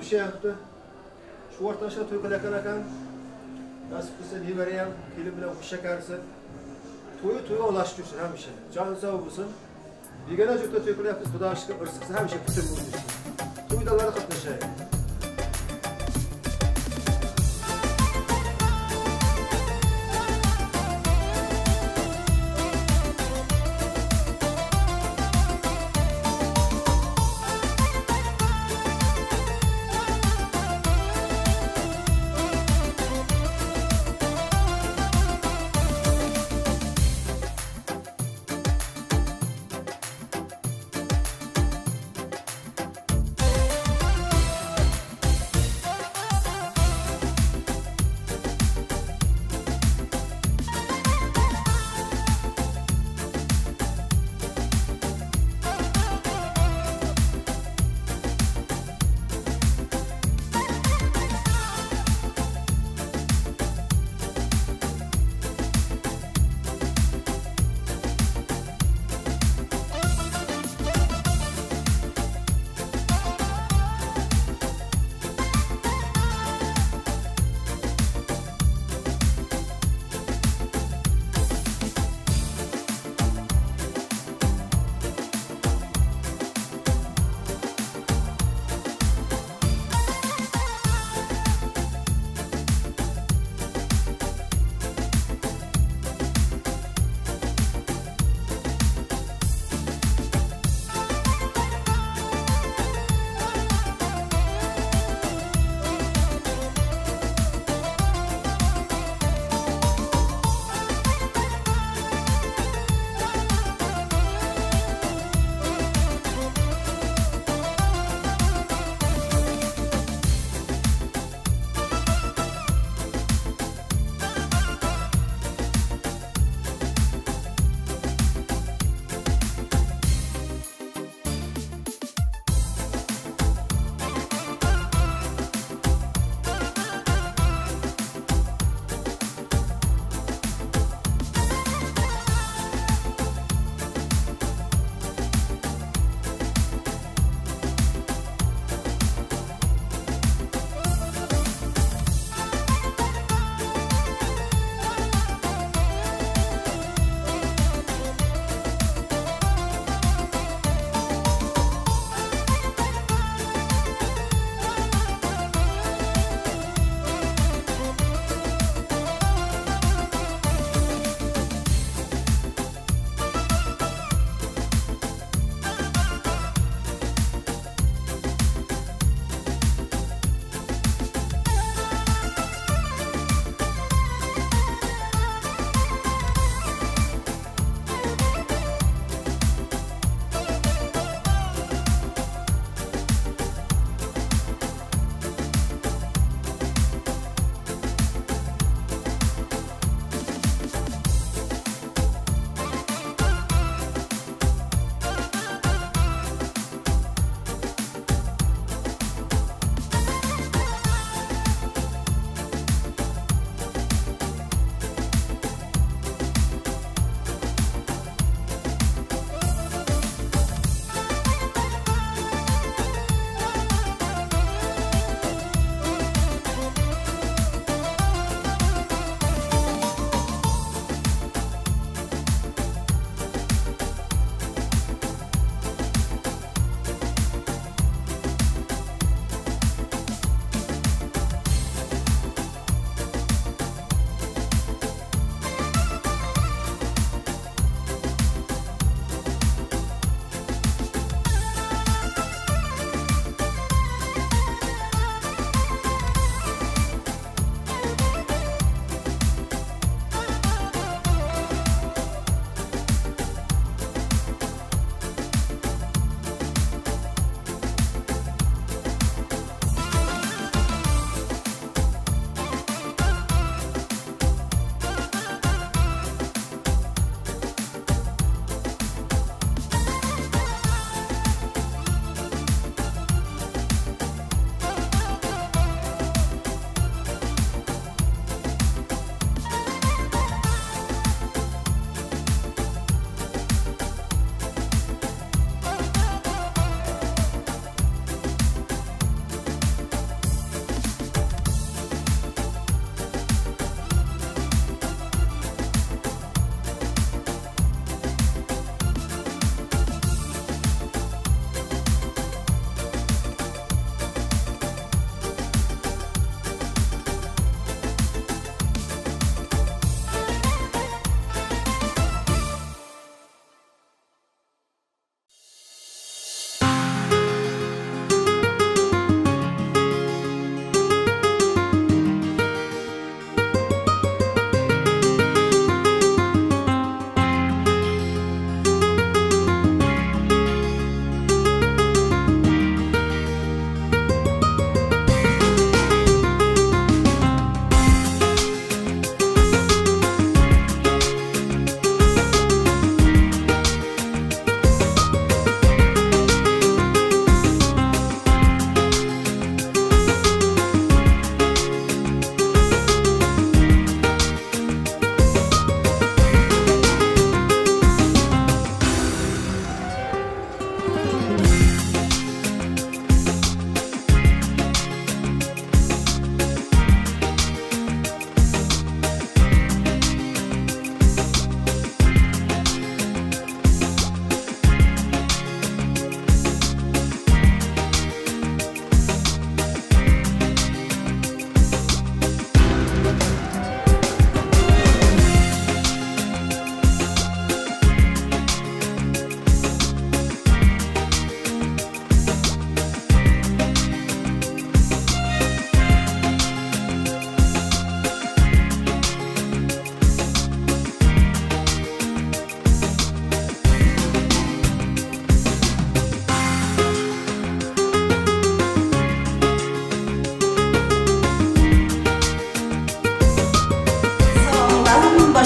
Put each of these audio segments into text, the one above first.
Bir şey yaptı. Şu ortaşa to'y qilayotgan ekan. Nasib qilsa nevara ham kelin bilan xush shakarsi. To'yi to'yga ulashib yursin hamisha. Joni sog' bo'lsin. Begona yurtda to'y qilyapmiz, Xudo shukr, rizqisi hamisha putur bo'lsin. To'ylarga qatnashaylik.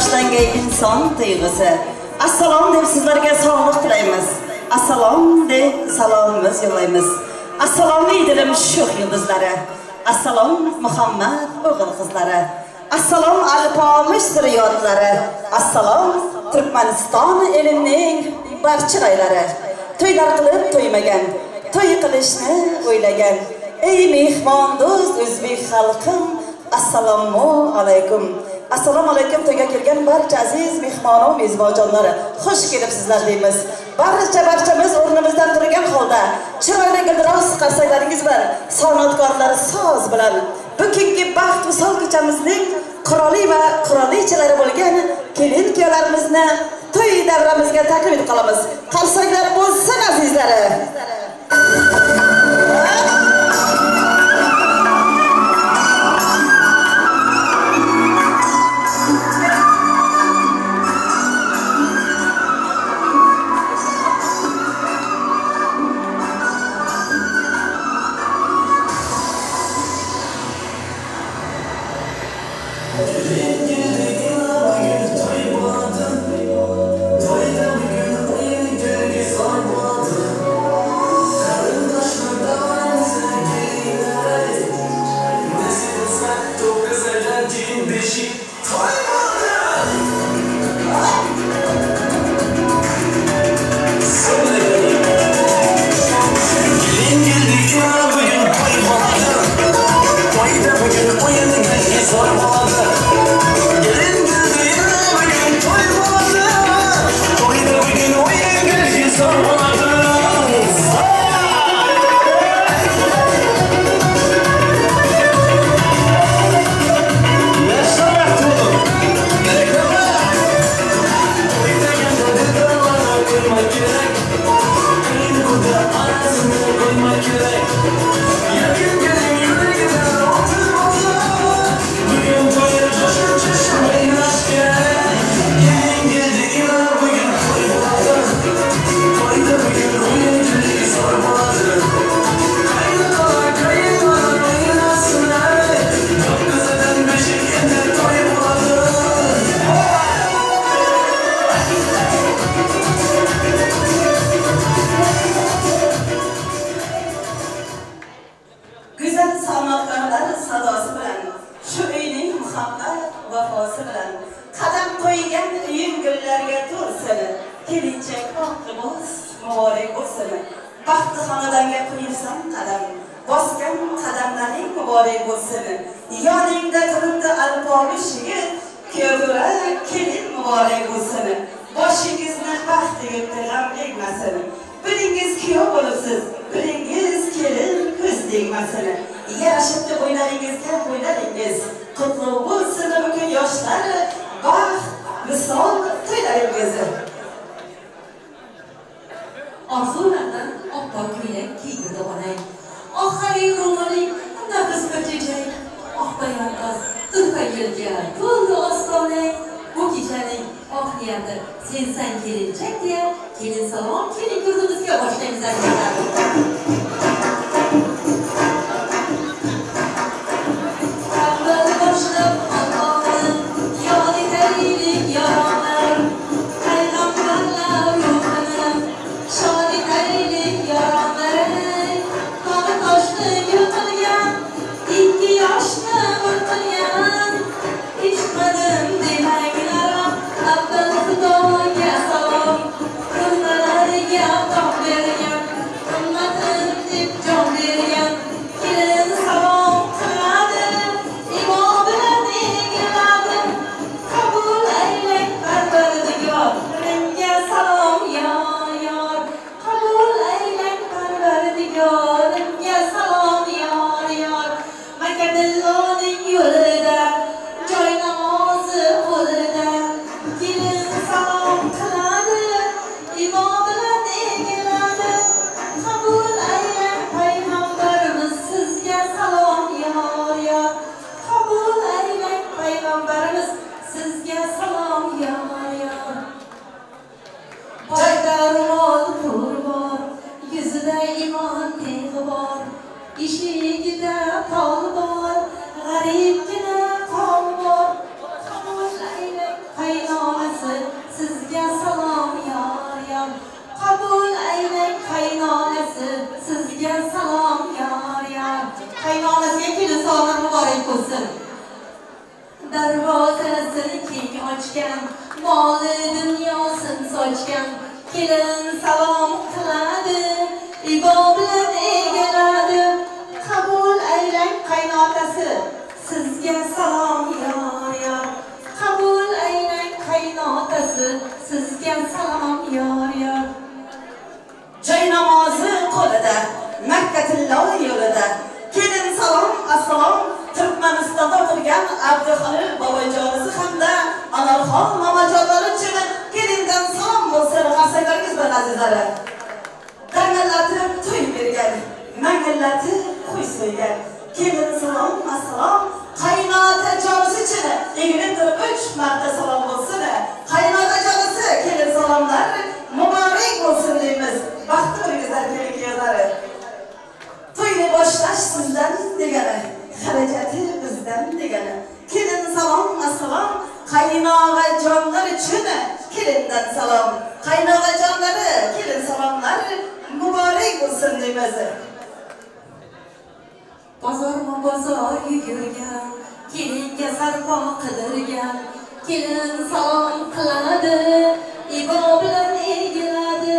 Naqshlangay inson tuyg'usi. Assalom deb sizlarga sog'liq tilaymiz. Assalom deb salomimiz yo'llaymiz. Assalom ey dilim sho'x yulduzlari. Assalom Muhammad o'g'il qizlari. Assalom Alpomish siryotlari. Assalom Turkmaniston elining barcha g'aylari. To'ylar qilib to'ymagan, to'y qilishni o'ylagan. Ey mehmondo'st o'zbek xalqim, assalomu alaykum. Assalomu alaykum to'yga kelgan barcha aziz mehmon va mezbonjonlar. Xush kelibsizlar deymiz. Barchamiz o'rnimizdan turgan holda chiroyli guldiroz qarsaklaringiz bilan, san'atkorlar soz bilan bugungi baxt visol kechamizning qiroli va qirolichalari bo'lgan kelin kuyovlarimizni to'y davramizga taklif etib qolamiz. Qarsaklar bo'lsin azizlari. Sizga salom yor yor. Qaynonasiga kelin salomlar muborak bo'lsin. Darvozasini keng ochgan, moli dunyosin sochgan, kelin salom qiladi, ibo bilan egaladi. Qabul aylang qaynotasi, sizga salom yor yor. Qabul aylang qaynotasi, sizga salom yor yor. Joy namozi qo'lida, Makka tillo yo'lida. Kelin salom, assalom. Turkmanistonda o'tirgan Abduhalil bobojonisi hamda Anarxon momojonlari uchun kelindan salom bo'lsin, qarsaklarimiz bilan azizlari. Dangillatib to'y bergan, mangillatib qo'y so'ygan. Kelin salom, assalom. Qaynota jonisi uchun egilib turib 3 marta salom bo'lsin. Qaynota jonisi kelin salomlar muborak bo'lsin deymiz. Baxtli bo'lingizlar kelin kuyovlari. To'yni boshlash sizdan degani, xarajati bizdan degani. Kelin salom, assalom. Qaynog'a jonlar uchun kelindan salom. Qaynog'a jonlari kelin salomlar muborak bo'lsin deymiz. Bozorma bozor yugurgan, kelinga sarpo qidirgan, kelin salom qiladi, ibo bilan egiladi.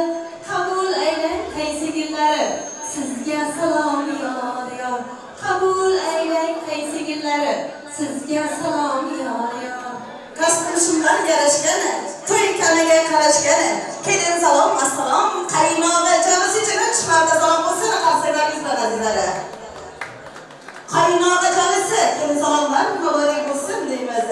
Qabul aylang qaysi gullari, sizga salom yor yor. Qabul aylang qaysi gullari, sizga salom yor yor. Kostyum shimlar yarashgani, to'y kanaga qarashgani. Kelin salom, assalom. Qaynog'a jonisi uchun 3 marta salom bo'lsin, qarsaklaringiz bilan azizlari. Qaynog'a jonisi kelin salomlar muborak bo'lsin deymiz.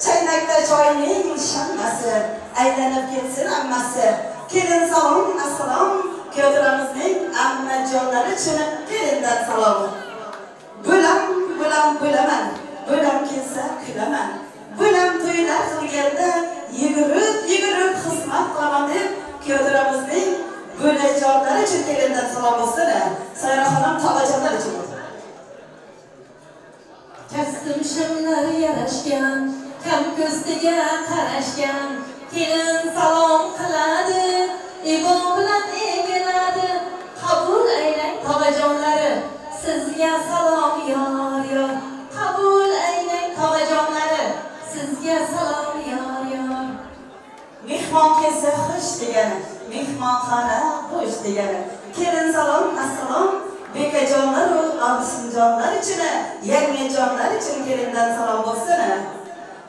Chaynakda choyning shammasi, aylanib ketsin ammasi. Kelin salom, assalom. Kuyovlarimizning ammajonlari uchun kelindan salom. Bo'lam, bo'lam, bo'laman. Bo'lam kelsa kulaman. Bo'lam to'ylar qilganda yugurib, yugurib xizmat qilaman deb kuyovlarimizning bo'lajonlari uchun kelindan salom bo'lsin. Sayraxonim tog'ajonlar uchun. Kostyum shimlar yarashgan, kam ko'stiga qarashgan, kelin salom qiladi, ibo bilan egiladi. Qabul aylang tog'ajonlari, sizga salom yor yor. Qabul aylang tog'ajonlari, sizga salom yor yor. Mehmon kelsa xush degani, mehmonxona bo'sh degani. Kelin salom, assalom. Bekajonlar u absinjonlar uchun, yangajonlar uchun kelindan salom bo'lsin.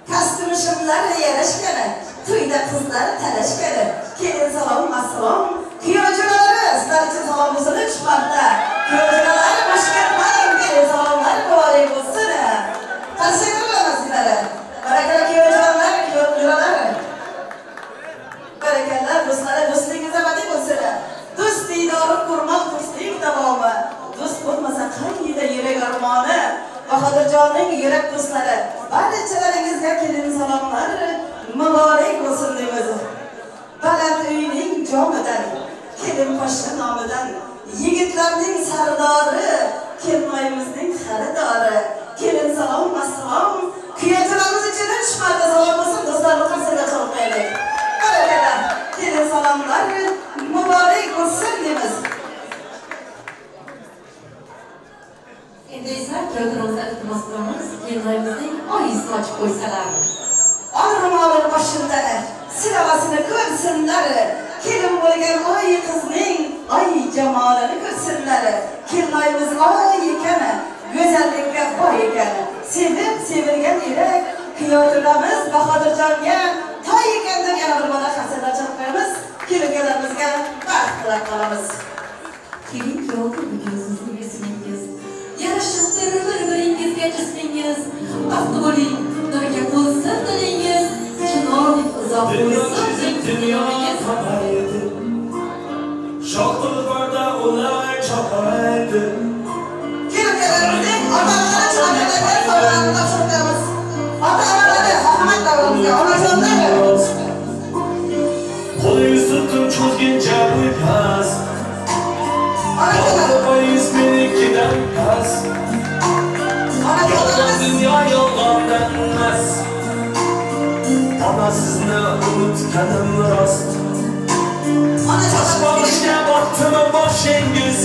Kostyum shimlar yarashgani, to'yda qizlar talashgani. Kelin salom, assalom. Kuyovjo'ralari sizlar uchun salom bo'lsin 3 marta. Kuyovjo'ralari bo'sh ketmang, kelin salomlar muborak bo'lsin. Qarsak azizlari. Barakalla kuyovjonlar, kuyovjo'ralar. Barakalla do'stlari, do'stligingiz abadiy bo'lsin. Do'st diydori ko'rmoq do'stlik davomi. Do'st bo'lmasa qayda yurak armoni. Bahodirjonning yurak do'stlari, barchalaringizga kelin salomlar muborak bo'lsin deymiz. Baland uyning jomidan, kelin poshsha nomidan, yigitlarning sardori, kelinoyimizning xaridori. Kelin salom, assalom. Kuyovlarimiz uchun 3 marta salom bo'lsin, do'stlar, qarsaklar chalib qo'yaylik. Barakalla. Kelin salomlar muborak bo'lsin deymiz. Endi esa kuyovlarimizdan iltimos qilamiz, kelinoyimizning oyisini ochib qo'ysalar. Ol ro'molini boshimdan, silavasini ko'rsinlar. Kelin bo'lgan oy qizning oy jamolini ko'rsinlar. Kelinoyimiz oy ekan, go'zallikka boy ekan. Sevib sevilgan yurak kuyovlarimiz Bahodirjonga toy ekan deb yana bir bora qarsaklar chalib qo'yamiz. Kelinlarimizga baxt tilab qolamiz. Kelin kuyov bugun sizning ismingiz, yarashibdir bir-biringizga jismingiz. Baxtli bo'ling, nurga to'lsin dilingiz, chinordek uzoq bo'lsin dunyoingiz. Shohqulbarda ular chopaydi. Kelinlarimizning ota-onalari chaqirganlar sovg'alarini topshirib qo'yamiz. Ota-onalari rahmat davrimizga, onajonlari. Qo'lingiz tutdim cho'zgincha past. Onajonlar menikidan past. Yolg'on dunyo yolg'ondan emas. Ona sizni unutganim rost. Osmonga botdimi boshingiz?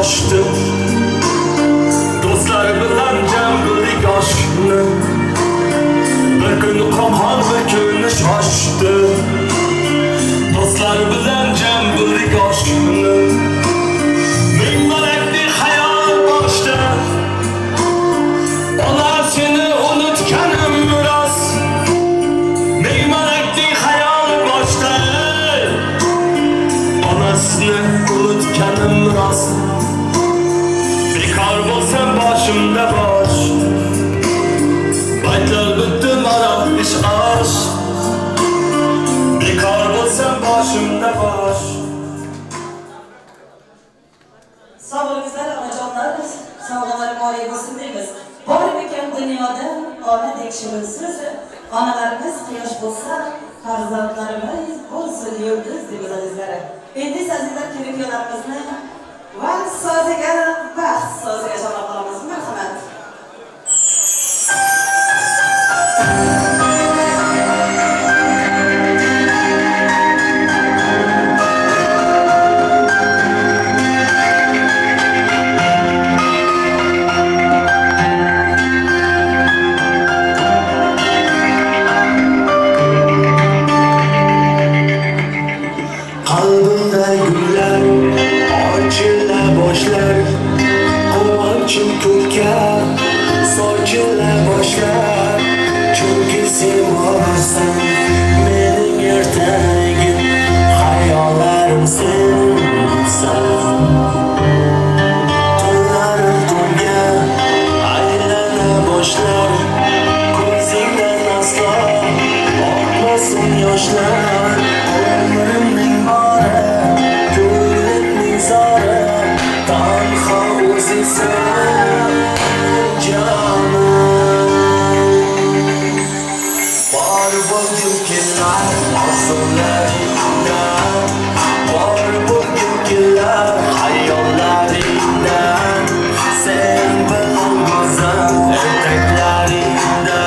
oshdi. Do'stlar bilan jam qildik oshni. Bir kun qolgan, bir kun shoshdi. Do'stlar bilan jam qildik oshni. Ming malakli xayol boshda. Ona seni unutganim rost. Ming malakli xayol boshda. Onasini unutganim rost. Bekor bo'lsam boshimda bosh. Baytlar bitdi, maroq ish osh. Bekor bo'lsam boshimda bosh. Sog' bo'lingizlar, onajonlar, sog'liqlari bor bo'lsin deymiz. Bormikan dunyoda onadek shirin so'z, onalarimiz quyosh bo'lsa, farzandlarimiz bo'lsin yulduz deymiz azizlar. Endi esa azizlar kelin-kuyovlarimizni vaqt soziga, baxt soziga chorlab qolamiz. Marhamat. Qalbimda gullar ochila boshlar, quvonchim ko'kka sochila boshlar. Chunki sen borsan mening ertagim, xayollarim sensan. Tunlarim tunga aylana boshlar, ko'zingdan aslo oqmasin yoshlar. Umrimning bori, ko'nglimning zori, tanho o'zingsan jonim. Bor bo'lgim kelar orzularingda, bor bo'lgim kelar xayollaringda. Sen bilan go'zal ertaklaringda,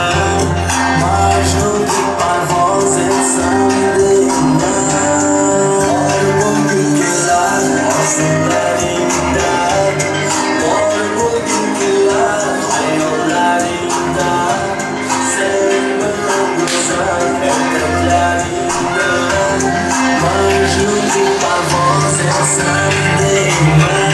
Majnundek parvoz etsam deyman. Bor bo'lgim kelar orzularingda, bor bo'lgim kelar xayollaringda. Sen bilan go'zal ertaklaringda, Majnundek parvoz etsam deyman.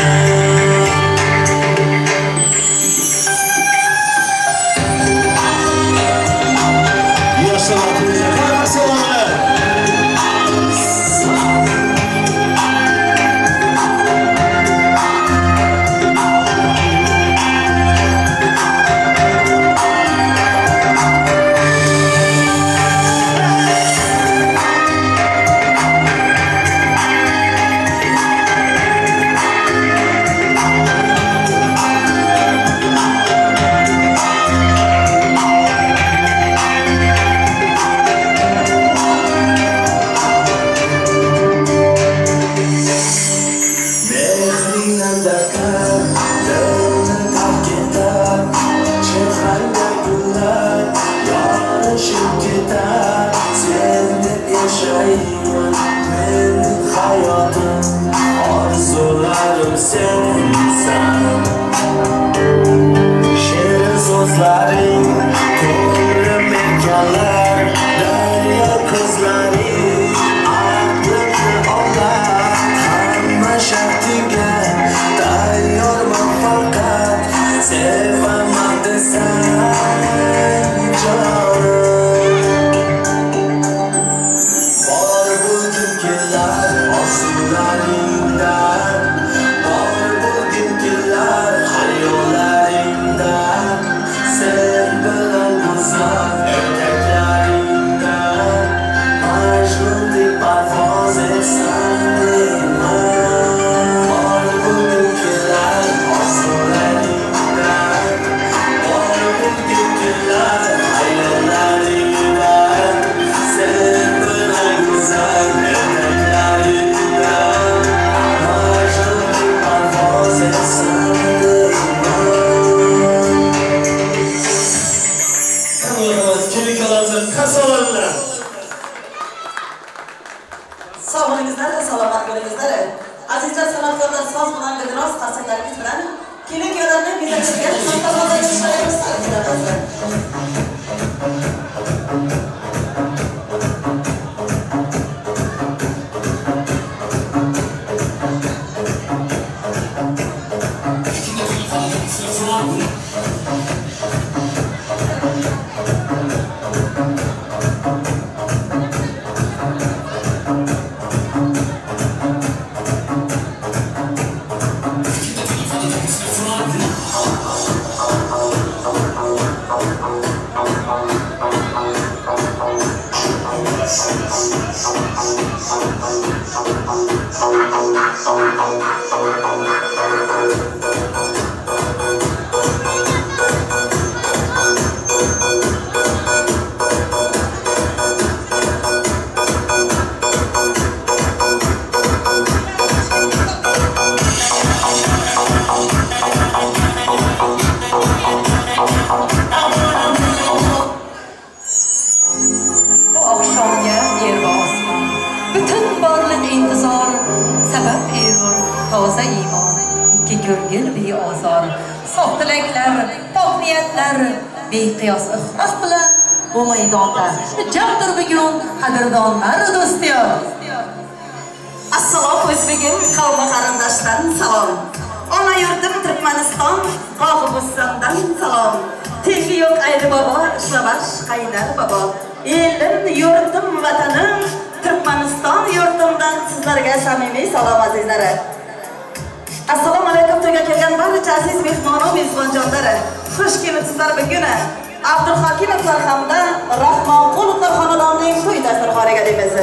Mehringdan darkar, dilni tark etar, chehrangda gullar yorishib ketar. Sen deb yashayman mening hayotim, orzularim sensan. Shirin so'zlaring ko'nglim erkalar, daryo ko'zlaring aqlimni olar. Hamma shartingga tayyorman, faqat sevaman desang jonim. Bor bo'lgim kelar orzularingda, bor bo'lgim kelar xayollaringda. Sen bilan go'zal ertaklaringda, Majnundek parvoz etsam deyman. Bor bo'lgim kelar orzularingda, bor bo'lgim kelar xayollaringda. Sen bilan go'zal ertaklaringda, Majnundek parvoz etsam deyman. Kelin-kuyovlarimizni bilan. Sog' bo'lingizlar, salomat bo'lingizlar. Azizlar san'atkorlar soz bilan gulroz qarsaklaringiz bilan kelin kuyovlarni bezatilgan dasturxonda ishlaringiz. Toza iymon, ikki ko'ngil beozor, sof tilaklar, pok niyatlar, beqiyos ixlos bilan bu maydonda jamdir bugun qadrdonlar do'styor. Assalom o'zbegim, qavmi qarindoshdan salom. Ona yurtim Turkmaniston, bog'i bo'stondan salom. Tengi yo'q ayri bobo, ishlabash qaynar bobo. Elim, yurtim, vatanim Turkmaniston yurtimdan sizlarga samimiy salom azizlari. Assalomu alaykum to'yga kelgan barcha aziz mehmon va mezbonjonlari. Xush kelibsizlar bugun Abdulhakimovlar hamda Rahmonqulovlar xonadonining to'y dasturxoniga deymiz.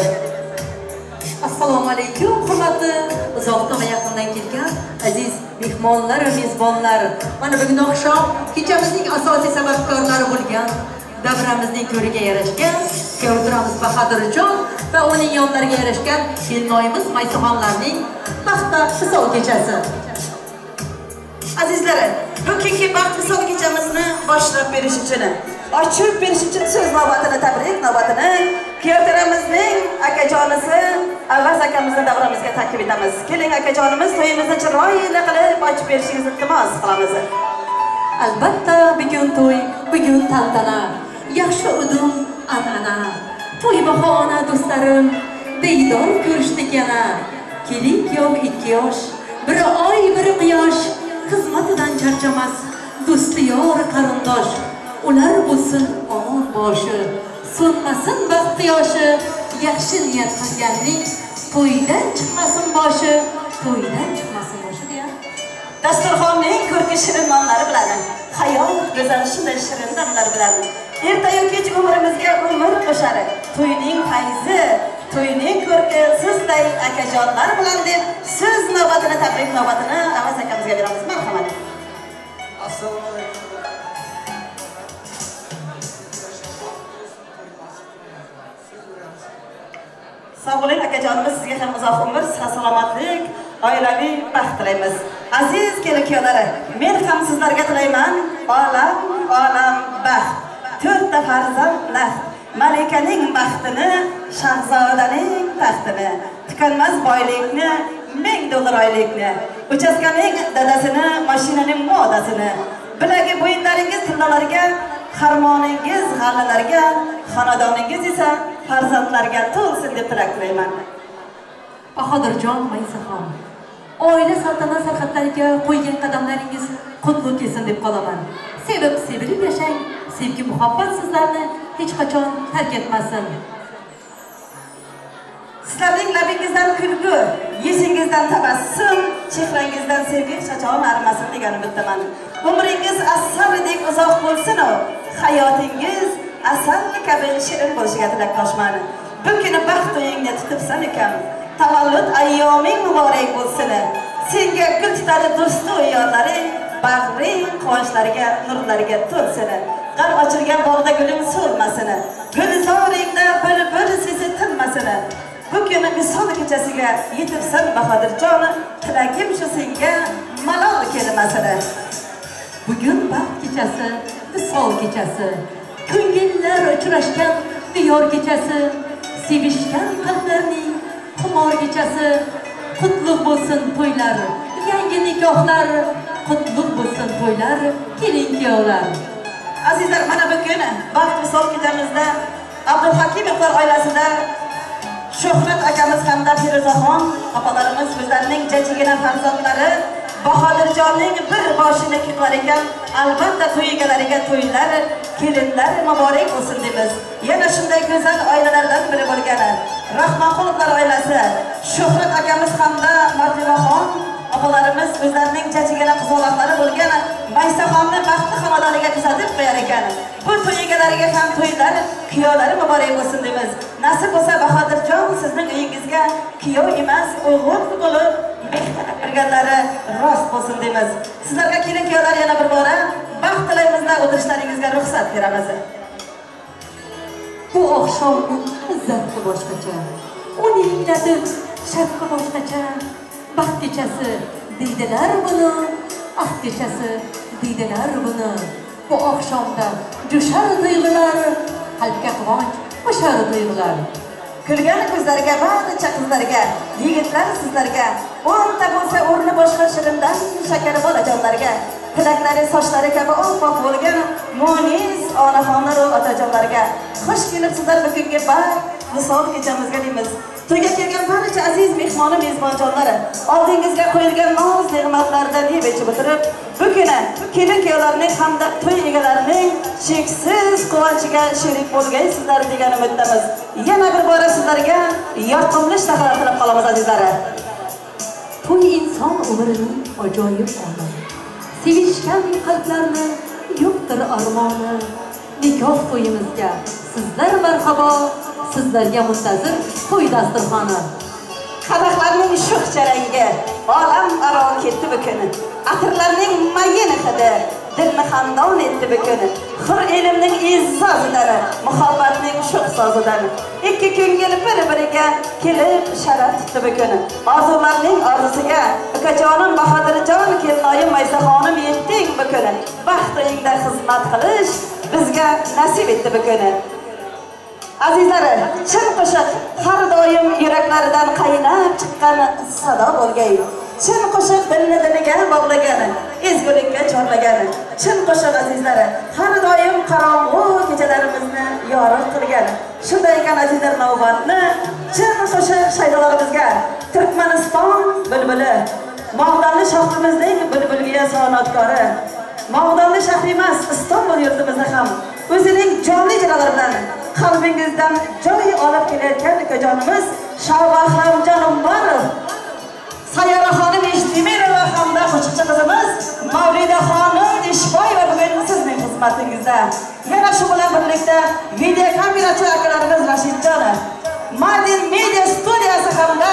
Assalomu alaykum hurmatli uzoqdan va yaqindan kelgan aziz mehmonlar va mezbonlar. Mana bugun oqshom kechamizning asosiy sababkorlari bo'lgan davramizning ko'riga yarashgan kuyovturamiz Bahodirjon va uning yonlariga yarashgan kelinoyimiz Maysaxonlarning baxtli visol kechasi. Azizlar, bugungi baxt visol kechamizni boshlab berish uchun, ochib berish uchun so'z navbatini, tabrik navbatini kuyovturamizning akajonisi Avaz akamizni davramizga taklif etamiz. Keling akajonimiz, to'yimizni chiroyli qilib ochib berishingizni iltimos qilamiz. Albatta bugun to'y, bugun tantana, yaxshi udum an'ana. To'y bahona do'stlarim, diydor ko'rishdik yana. Kelin kuyov ikki yosh, biri oy, biri quyosh, xizmatidan charchamas do'sti yor qarindosh. Ular bo'lsin omon boshi, so'nmasin baxt quyoshi. Yaxshi niyat qilganning to'ydan chiqmasin boshi, to'ydan chiqmasin boshi deya. Dasturxonning ko'rki shirin nonlari bilan, hayot go'zal shunday shirin damlar bilan ertayu kech umrimizga umr qo'shar. To'yning fayzi, to'yning ko'rki sizday akajonlar bilan deb so'z navbatini, tabrik navbatini Avaz akamizga beramiz. Marhamat. Assalomu alaykum. Sog' bo'ling akajonimiz, sizga ham uzoq umr, salomatlik, oilaviy baxt tilaymiz. Aziz kelin-kuyovlari, men ham sizlarga tilayman olam, olam baxt. To'rtta farzand naqd, malikaning baxtini, shahzodaning taxtini, tukanmas boylikni, 1000 dollar oylikni, uchastkaning dadasini, mashinaning modasini, bilagi bo'yinlaringiz tillalarga, xarmoningiz g'allalarga, xonadoningiz esa farzandlarga to'lsin deb tilak tilayman. Bahodirjon Maysaxon, oila saltanat sarhadlariga qo'ygan qadamlaringiz qutlu kelsin deb qolaman. Sevib sevilib yashang, sevgi muhabbat sizlarni hech qachon tark etmasin. Sizlarning labingizdan kulgu, yuzingizdan tabassum, chehrangizdan sevgi hech qachon arimasin degan umiddaman. Umringiz asaldek uzoq bo'lsin-u, hayotingiz asal kabi shirin bo'lishiga tilakdoshman. Bu kuni baxt to'yingni tutibsan ukam, tavallud ayyoming muborak bo'lsin. Senga gul tutadi do'stu yorlaring, bag'ring quvonchlariga, nurlariga to'lsin. G'am ochilgan bog'da guling so'lmasin, gulzoringda bulbul sesi tinmasin. Bu kuni misol kechasiga yetibsan Bahodirjon, tilagim shu senga malol kelmasin. Bugun baxt kechasi, visol kechasi, ko'ngillar uchrashgan diyor kechasi, sevishgan qalblarning xumor kechasi, Qutlug' bo'lsin to'ylar, yangi nikohlar, qutlug' bo'lsin to'ylar, kelin kuyovlar. Azizlar, mana bugun baxt visol kechamizda Abduhakimovlar oilasida Shuhrat akamiz hamda Feruzaxon opalarimiz o'zlarining jajjigina farzandlari Bahodirjonning bir boshini qilar ekan, albatta to'y egalariga to'ylar, kelinlar muborak bo'lsin deymiz. Yana shunday go'zal oilalardan biri bo'lgani Rahmonqulovlar oilasi, Shuhrat akamiz hamda Martimaxon opalarimiz o'zlarining jajjigina qizaloqlari bo'lgan Maysaxonni baxtli xonadoniga kuzatib qo'yar ekan. Bu to'y egalariga ham to'ylar, kuyovlari muborak bo'lsin deymiz. Nasib bo'lsa Bahodirjon sizning uyingizga kuyov emas, o'g'il bo'lib mehnat qilganlari rost bo'lsin deymiz. Sizlarga kelin kuyovlar yana bir bora baxt tilaymizda, o'tirishlaringizga ruxsat beramiz. Bu oqshomning zavqi boshqacha, uning latif shavqi boshqacha. Baxt kechasi deydilar buni, ahd kechasi deydilar buni. Bu oqshomda jo'shar tuyg'ular, qalbga quvonch qo'shar tuyg'ular. Kulgan ko'zlarga, barcha qizlarga, yigitlar sizlarga, o'nta bo'lsa o'rni boshqa shirindan shakar bolajonlarga, tilaklari sochlari kabi oppoq bo'lgan munis onaxonlar va otajonlarga xush kelibsizlar bugungi baxt visol kechamizga deymiz. To'yga kelgan barcha aziz mehmoni mezbonjonlari, oldingizga qo'yilgan noz ne'matlardan yeb ichib o'tirib, bu kuni kelin kuyovlarning hamda to'y egalarining cheksiz quvonchiga sherik bo'lgaysizlar degan umiddamiz. Yana bir bora sizlarga yoqimli ishtahalar tilab qolamiz azizlar. To'y inson umrining ajoyib oni. Sevishgan qalblarni yo'qdir armoni. Nikoh to'yimizga sizlar marhabo, sizlarga muntazir to'y dasturxoni. Qadahlarning shuh charangi olam aro ketdi bu kuni. Atirlarning mayin hidi dilni xandon etdi bu kuni. Hur elimning izzozidan, muhabbatning shuh sozidan. Ikki ko'ngil bir-biriga kelib sharaf tutdi bu kuni. Orzularning orzusiga ukajonim Bahodirjon, kelinoyim Maysaxonim yetding bu kuni. Baxt uyingda xizmat qilish bizga nasib etdi bu kuni. Azizlari, chin qo'shiq har doim yuraklaridan qaynab chiqqan sado bo'lgay. Chin qo'shiq dilni diliga bog'lagan, ezgulikka chorlagan. Chin qo'shiq azizlari har doim qorong'u kechalarimizni yorug' qilgan. Shunday ekan azizlar, navbatni chin qo'shiq shaydolarimizga Turkmaniston bulbuli, Mog'donli shahrimizning bulbulga sanoatkori, Mog'donli shahri emas, Istanbul yurtimizni ham o'zining jonli ijrolari bilan qalbingizdan joy olib kelayotgan ukajonimiz Shohbahramjon Umarov, Sayyora xonim Eshtemirova hamda qo'shiqchi qizimiz Mavlida xonim Eshboyeva bugun sizning xizmatingizda. Yana shu bilan birlikda video kamerachi akalarimiz Rashidjon, Madin Media studiyasi hamda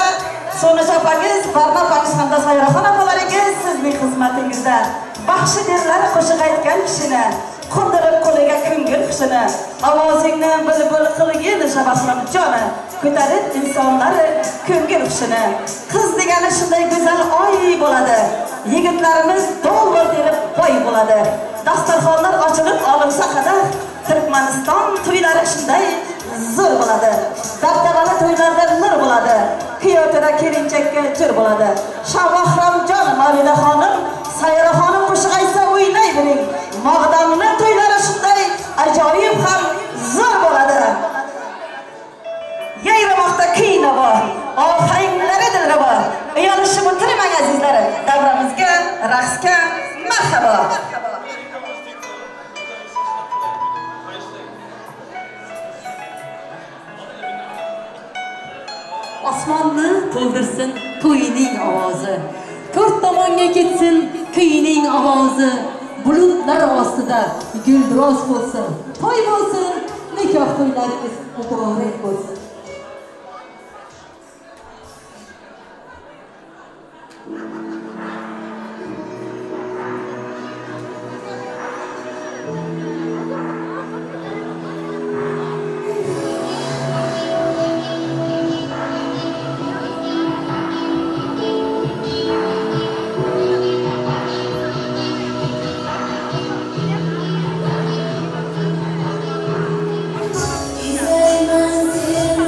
So'nisha opangiz, Barna opangiz hamda Sayyoraxon opalaringiz sizning xizmatingizda. Baxshi derlar qo'shiq aytgan kishini, qundirib qo'liga ko'ngil hushini, ovozingni bulbul qilgin Shohbahramjoni, ko'tarib insonlar ko'ngil hushini. Qiz degani shunday go'zal oy bo'ladi, yigitlarimiz dollar terib boy bo'ladi. Dasturxonlar ochilib olinsa qadar Turkmaniston to'ylari shunday zo'r bo'ladi. Dabdabali to'ylarda nur bo'ladi. Kuyovto'ra kelinchakka jur bo'ladi. Shohbahramjon, Mavlida xonim, Sayyora xonim qo'shiq aytsa o'ynay biling. Mog'donni to'ylari shunday ajoyib ham zo'r bo'ladi. Yayramoqda kuy navo, ohanglari dilrabo. Uyalishib o'tirmang azizlar, davramizga, raqsga marhabo. Osmonni to'ldirsin to'yning ovozi. To'rt tomonga ketsin kuyning ovozi. Bulutlar ostida guldiroz bo'lsin, to'y bo'lsin, nikoh to'ylaringiz muborak bo'lsin. Izlayman seni.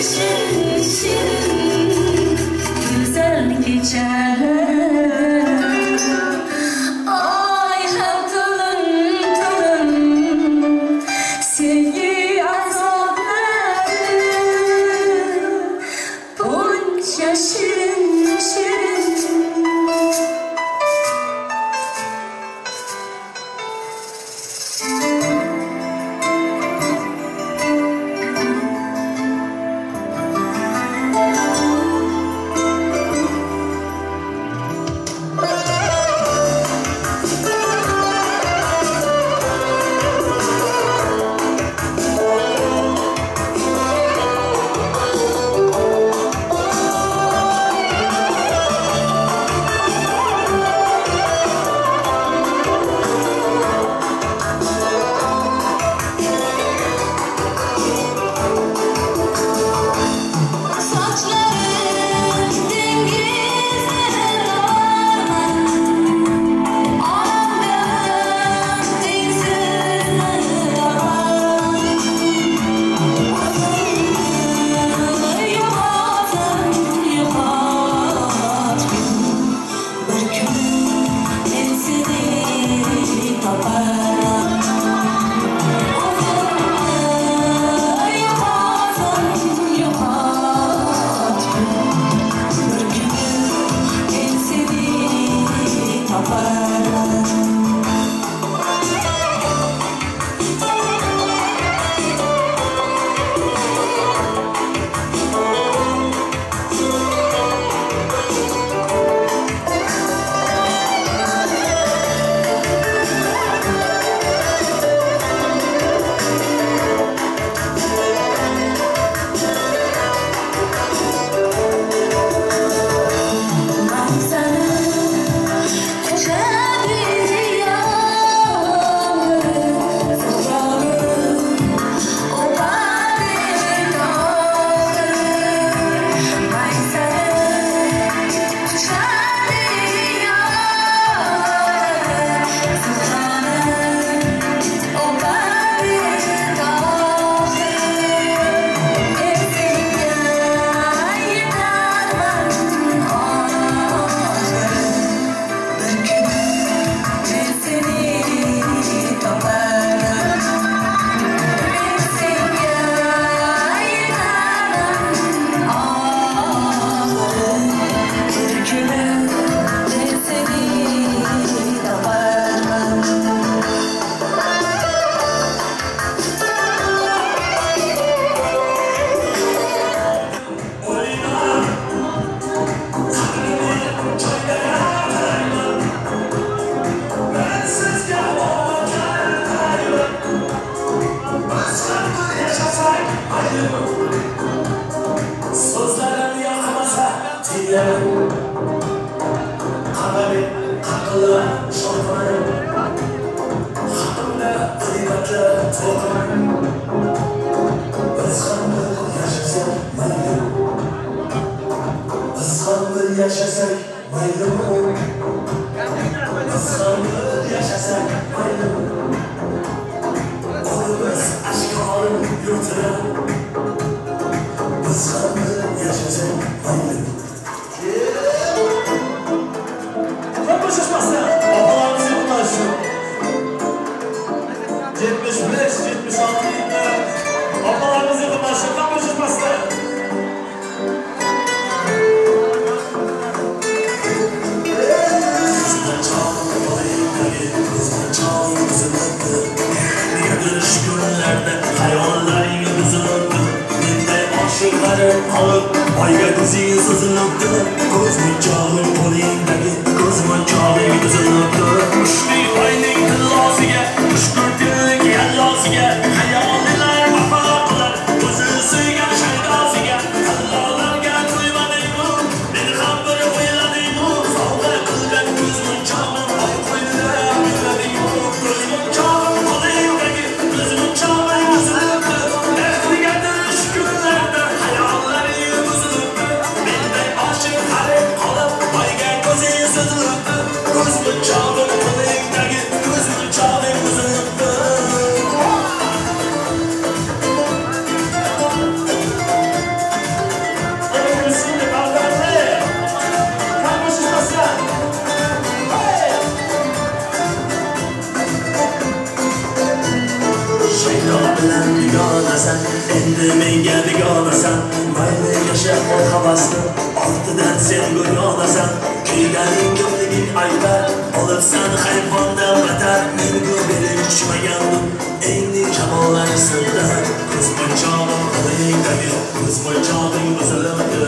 Shirin shirin go'zal kechalar. Oy ham to'lin to'lin sevgi azoblari, buncha shirin shirin. Ko'z munchog'im qo'lingdagi. Ko'z munchog'ing buzilibdi.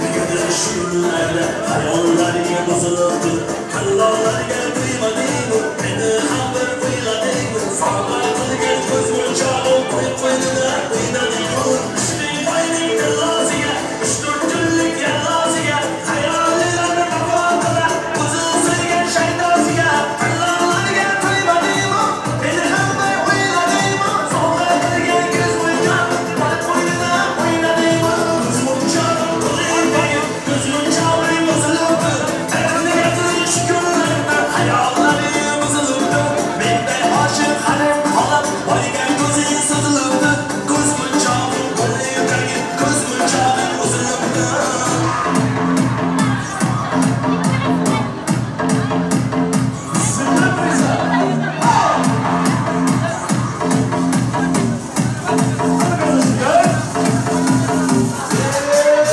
Negadir shu kunlarda hayollaring buzilibdi. Tallollarga quymadingmi, meni ham bir o'yladingmi? Sovg'a qilgan ko'z munchog'im qo'y qo'ynida o'ynading-ku. Ishning boyning tillosiga, 3-4 kunlik yallosiga, xayolilarni vafo qilar o'zi sevgan shaydosiga. Tallollarga quymadingmi, meni ham bir o'yladingmi? Sovg'a qilgan ko'z munchog'im qo'y qo'ynida o'ynading-ku. Ko'z munchog'im qo'lingdagi, ko'z munchog'ing buzilibdi. Negadir shu kunlarda hayollaring buzilibdi. Menday oshiq halim qolib, boyga ko'zing suzilibdi. Ko'z munchog'im qo'lingdagi, ko'z munchog'ing uzilibdi.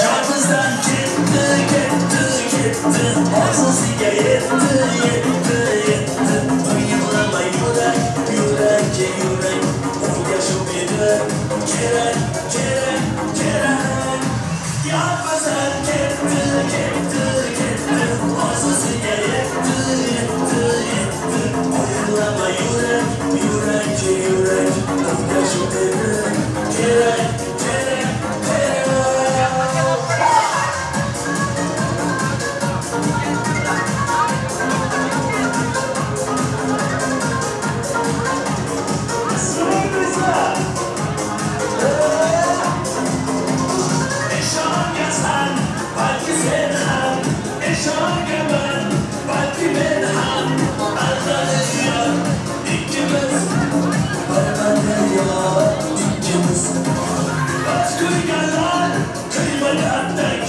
Yolg'izdan ketdi, ketdi, ketdi, orzusiga yetdi, yetdi, yetdi. O'ylama yurak, yurak, yurak, unga shu edi kerak, kerak, kerak. Yolg'izdan ketdi, ketdi, ketdi, orzusiga yetdi, yetdi, yetdi. O'ylama yurak, yurak, yurak, unga shu edi kerak, kerak, kerak. Ishongansan, balki sen ham, ishonganman, balki men ham. Aldanıyor ikkimiz, aldanıyor ikkimiz. Biz kuyganlar kuymagandek,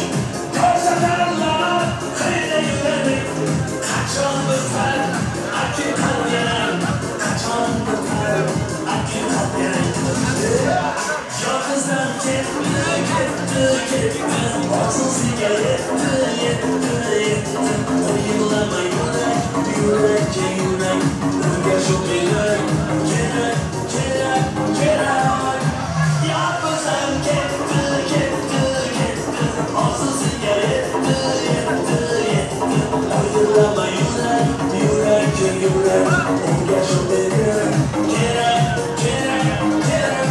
ko'rsatarlar xiyla yuradik. Qachon bitar haqiqat yarar, qachon bitar haqiqat yarar. Yolg'izdan ketdi, ketdi, ketdi, orzusiga yetdi, yetdi, yetdi. O'ylama yurak, yurak, yurak, unga shu kerak, kerak, kerak, kerak. Yolg'izdan ketdi, ketdi, ketdi, orzusiga yetdi, yetdi, yetdi. O'ylama yurak, yurak, yurak, unga shu kerak, kerak, kerak, kerak.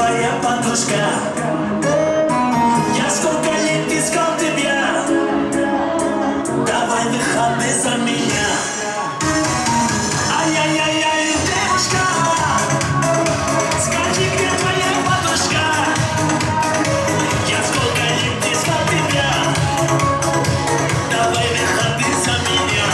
твоя подружка? Я сколько лет искал тебя, давай выходи за меня. Ай-яй-яй-яй, девушка, скажи, где твоя подружка? Я сколько лет искал тебя, давай выходи за меня.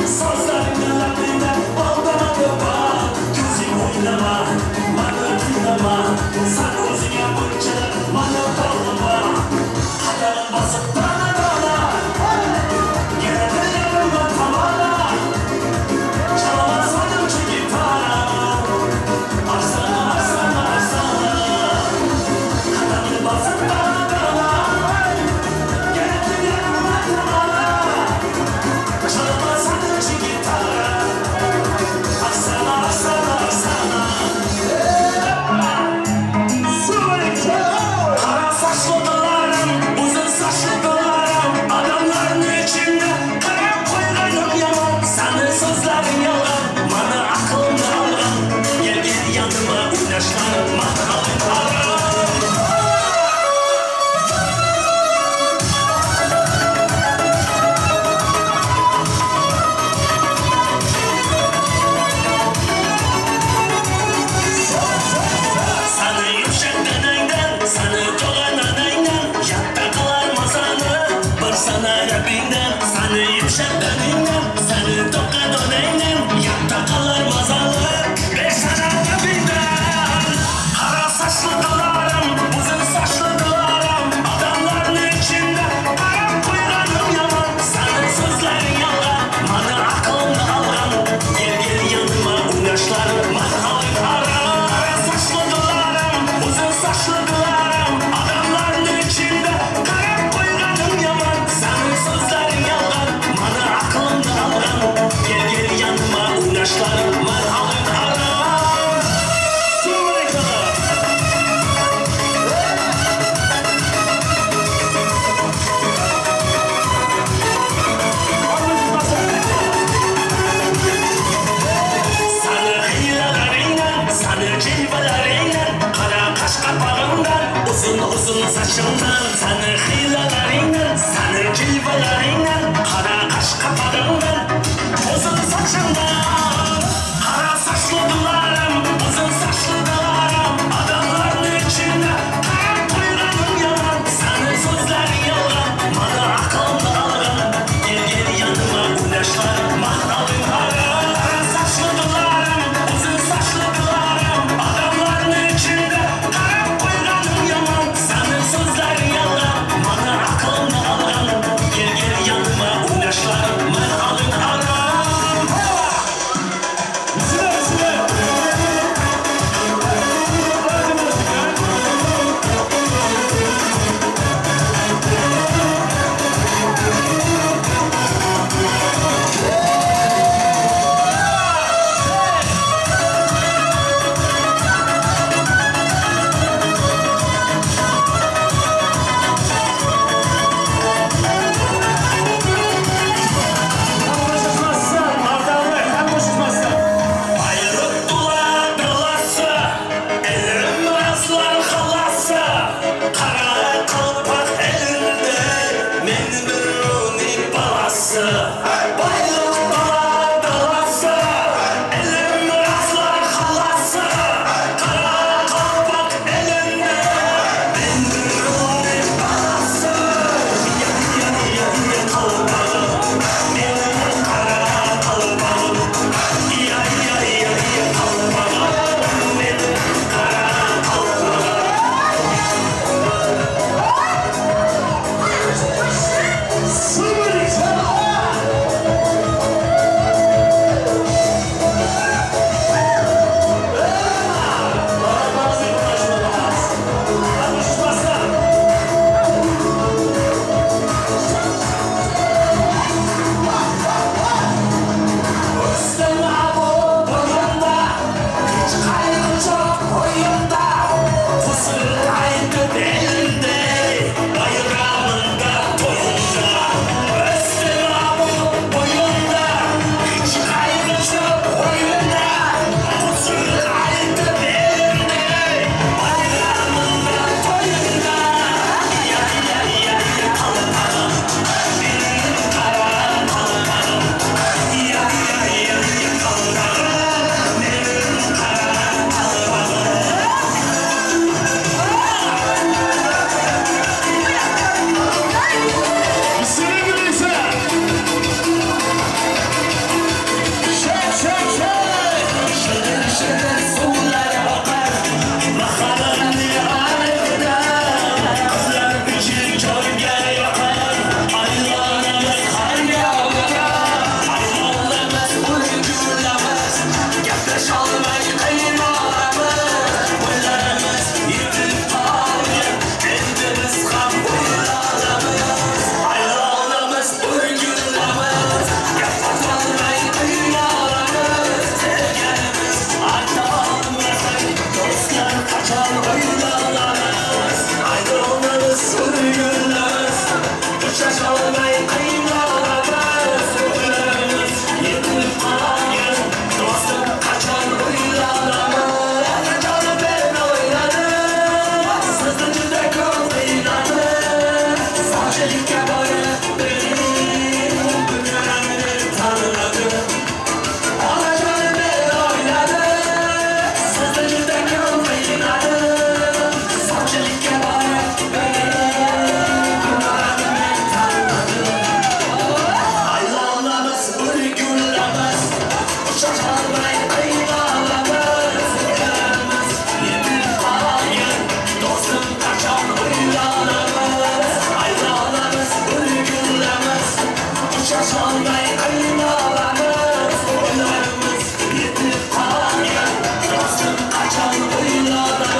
Sozlaringni labingda bol bol. Ko'zing o'ynama, mani tinglama. San o'zingga burchini, mani bog'lama. Qadamim bosib dona dona, keladi yonimga tomona. Chalaman sanuvchi gitara. Afsona, afsona, afsona. Qadamini bosib dona dona, keladi yonimga tomona. Chalaman sanuvchi gitara. Gullamiz, ucholmay qiynalamiz. O'ylarimiz yetib qolgin, do'stim qachon uylanamiz? Aylanamiz, bir gullamiz, ucholmay qiynalamiz. O'ylarimiz yetib qolgin, do'stim qachon uylanamiz?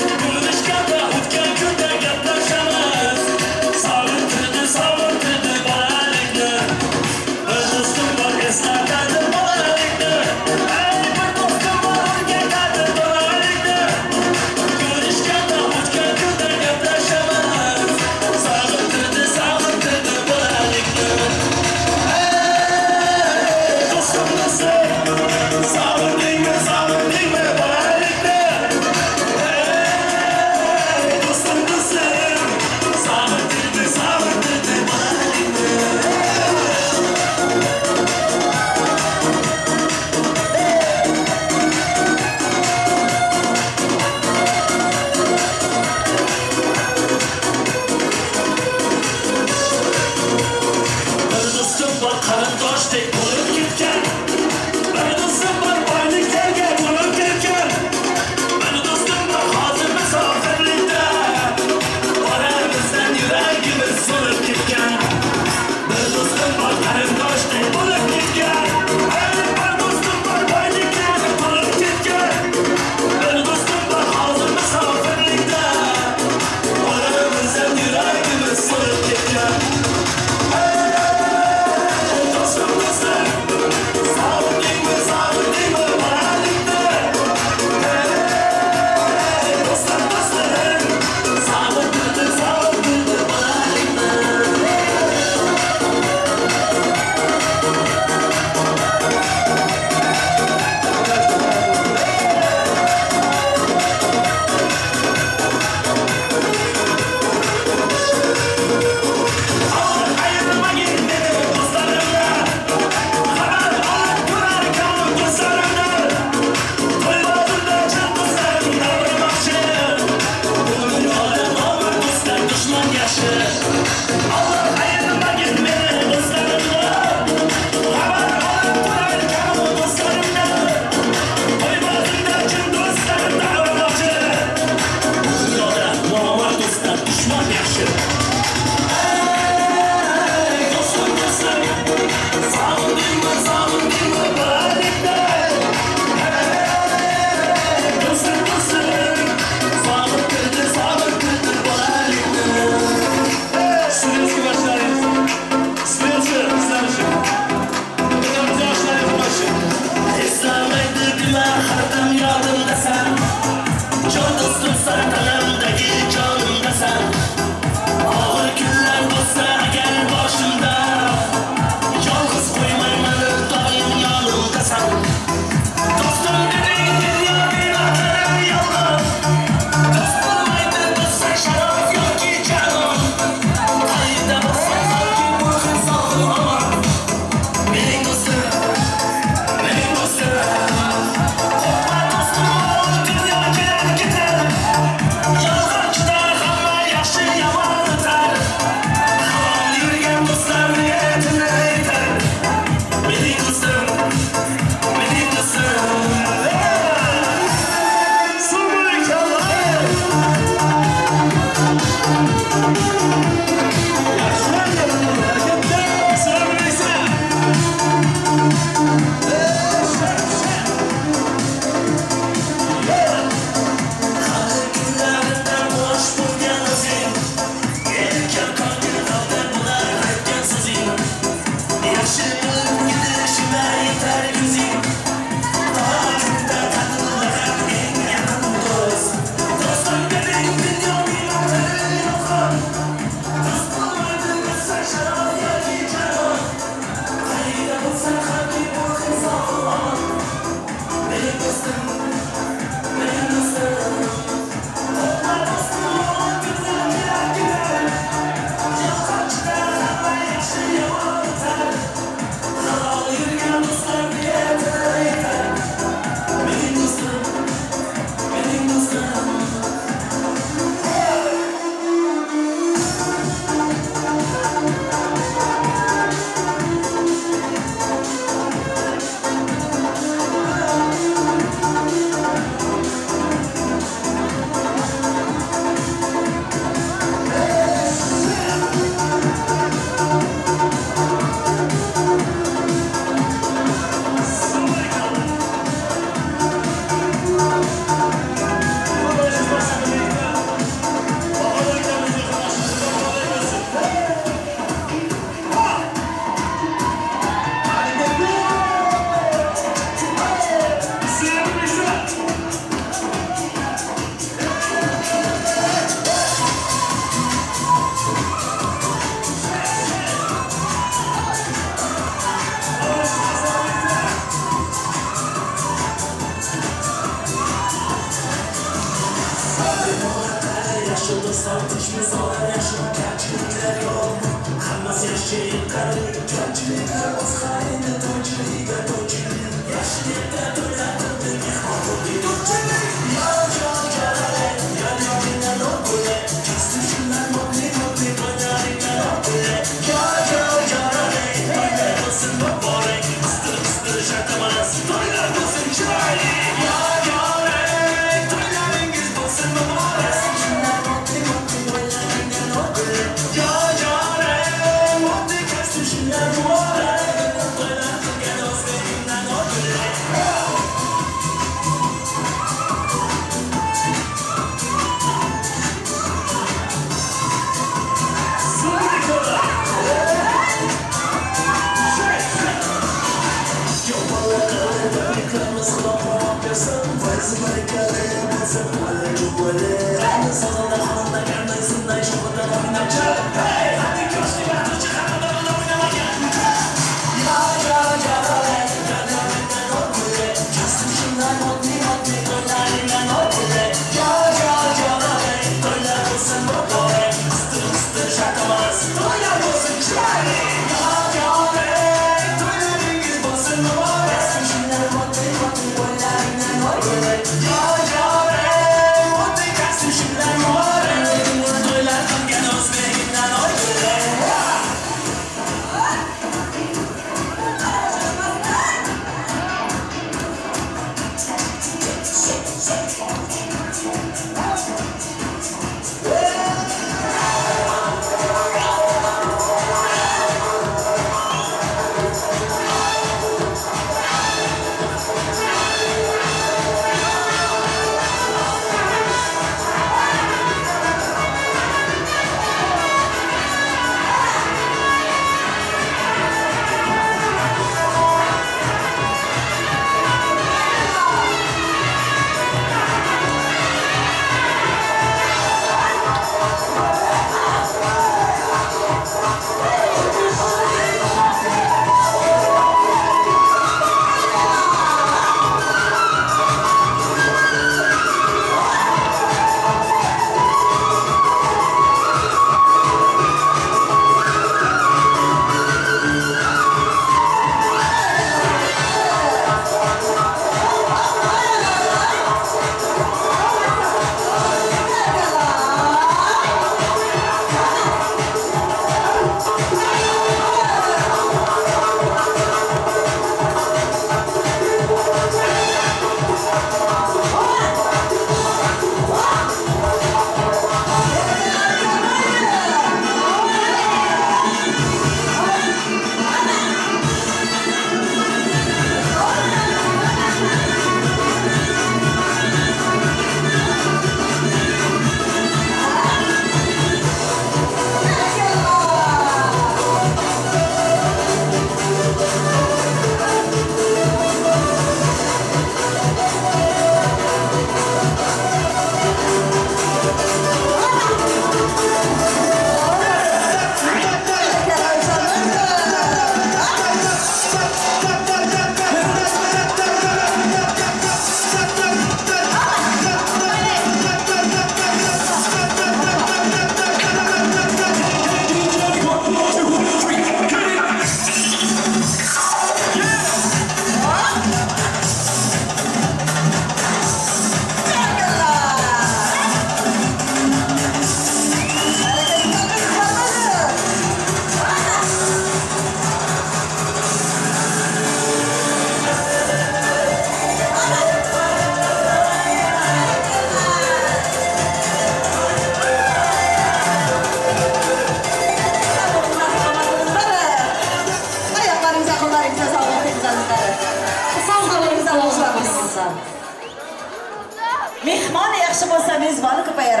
Mehmon yaxshi bo'lsa mezboni ko'payar.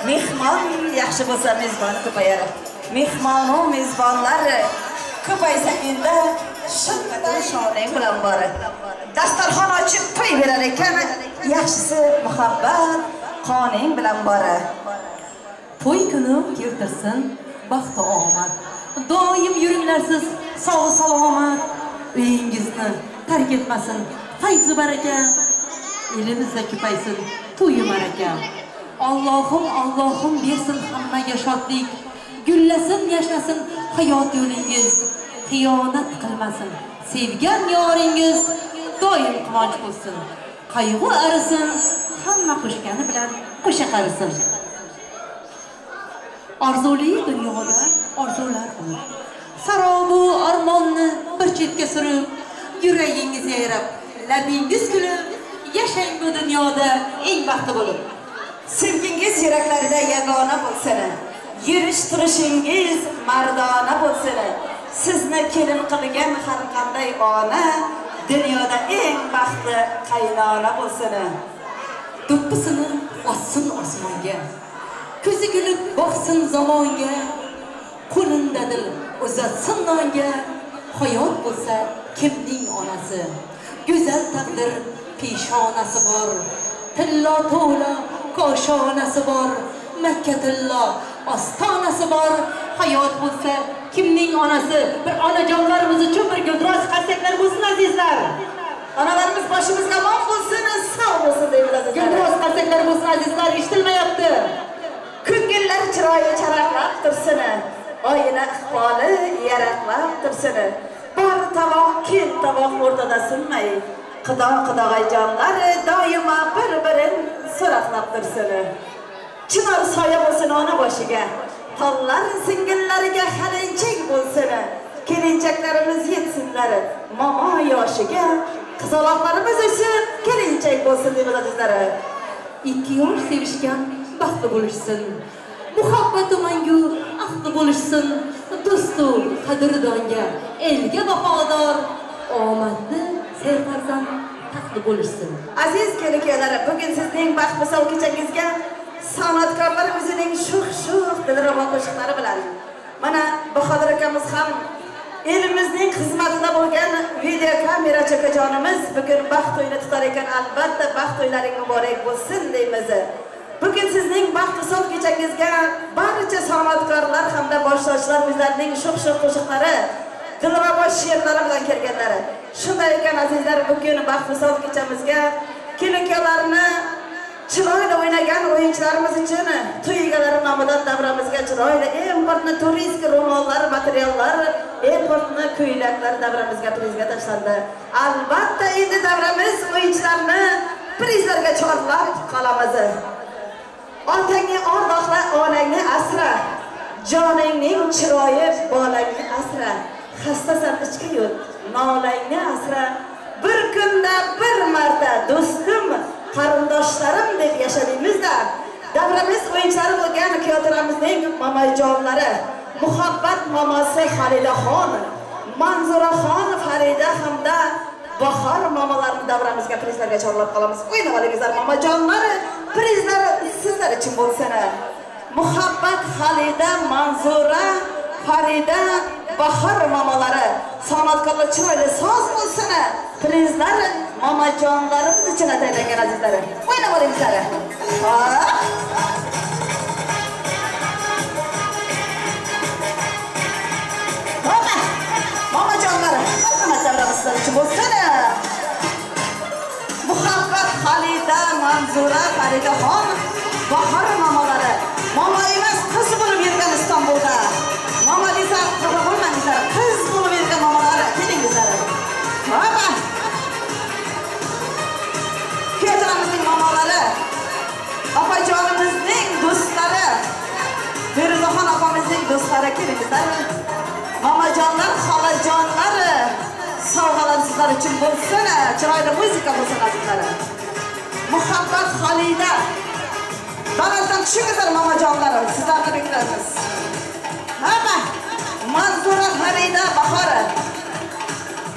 Mehmon yaxshi bo'lsa mezboni ko'payar. Mehmonu mezbonlar ko'paysa endi shunday shoning bilan bori. Dasturxon ochib to'y berar ekan, yaxshisi muhabbat qoning bilan bori. To'y kuni keltirsin baxt va omad. Doim yuringlarsiz sog' salomat. Uyingizni tark etmasin fayz baraka. Elimizda ko'paysin to'y baraka. Allohim, Allohim bersin hammaga shodlik. Gullasin, yashnasin hayot yo'lingiz. Xiyonat qilmasin sevgan yoringiz. Doim quvonch bo'lsin. Qayg'u arisin, hamma qo'shgani bilan qo'sha qarisin. Orzuli dunyoda orzular bor. Sarobu armonni bir chetga surib, yuragingiz yayrab, labingiz kulib, yashang bu dunyoda eng baxtli bo'lib. Sevgingiz yuraklarida yagona bo'lsin. Yurish turishingiz mardona bo'lsin. Sizni kelin qilgan har qanday ona dunyoda eng baxtli qaynona bo'lsin. Do'ppisini otsin osmonga, ko'zi kulib boqsin zamonga, qo'linda dil uzatsin nonga. Hayot bo'lsa kimning onasi, go'zal taqdir peshonasi bor, tillo to'la koshonasi bor, Makka tillo ostonasi bor. Hayot bo'lsa kimning onasi? Bir onajonlarimiz uchun bir guldiroz qarsaklar bo'lsin azizlar. Onalarimiz boshimizga omon bo'lsin, sog' bo'lsin deymiz azizlar. Guldiroz qarsaklar bo'lsin azizlar, eshitilmayapti. Ko'ngillar chiroyi charaqlab tursin, oyina iqboli yaraqlab tursin. Bor tovoq, kel tovoq o'rtada sinmay, qido qidog'ayjonlari doimo bir-birin so'raqlab tursin. Chinor soya bo'lsin ona boshiga, tollar singillariga halinchak bo'lsin. Kelinchaklarimiz yetsinlar momo yoshiga, qizaloqlarimiz o'sib kelinchak bo'lsin deymiz azizlar. Ikki yosh sevishgan baxtli bo'lishsin, muhabbati mangu ahdi bo'lishsin. Do'stu qadrdonga, elga vafodor, omadli serfarzand taxtli bo'lishsin. Aziz kelin-kuyovlar, bugun sizning baxt visol kechangizga san'atkorlar o'zining shuh-shuh dilrabo qo'shiqlari bilan, mana Bahodir akamiz ham elimizning xizmatida bo'lgan videokamerachi akajonimiz bugun baxt to'yini tutar ekan, albatta baxt to'ylaring muborak bo'lsin deymiz. Bugun sizning baxt visol kechangizga barcha san'atkorlar hamda boshlovchilar o'zlarining shuh-shuh qo'shiqlari, dilrabo she'rlari bilan kelganlari. Shunday ekan azizlar, bugun baxt visol kechamizga kelin-kuyovlarni chiroyli o'ynagan o'yinchilarimiz uchun to'y egalari nomidan davramizga chiroyli importni turist ro'mollar, materiallar, importni ko'ylaklar davramizga prizga tashlandi. Albatta endi davramiz o'yinchilarni prizlarga chorlab qolamiz. Otangni ordoqla, onangni asra, joningning chiroyi bolangni asra, xastasan ichki yut, nolangni asra. Bir kunda bir marta do'stim, qarindoshlarim deb yashadingizda, davramiz o'yinchilari bo'lgan kuyovtaramizning momajonlari, Muhabbat momosi Xalilaxon, Manzuraxon, Farida hamda Bahor momolarni davramizga prizlarga chorlab qolamiz. O'ynab olingizlar momajonlari, prizlar sizlar uchun bo'lsin. Muhabbat, Xalida, Manzura, Farida, Bahor momolari, san'atkorlar chiroyli soz bo'lsin. Prizlar momajonlarimiz uchun ataylangan azizlar. O'ynab olingizlar. Mama, momajonlar, marhamat davramiz sizlar uchun bo'lsin. Muhabbat, Xalida, Manzura, Faridaxon, Bahor momolari. Momo emas, qiz bo'lib yurgan Istanbulda. Momo desa xafa bo'lmangizlar, qiz bo'lib yurgan momolari, kelingizlar. Mama. Kuyovtaramizning momolari, opajonimizning do'stlari, Feruzaxon opamizning do'stlari, kelingizlar. Momajonlar, xolajonlar, sovg'alar sizlar uchun bo'lsin, chiroyli muzika bo'lsin azizlar. Muhabbat, Xalida, balanddan tushingizlar momajonlar, sizlarni beklarmiz. Hamma Manzura, Farida, Bahor.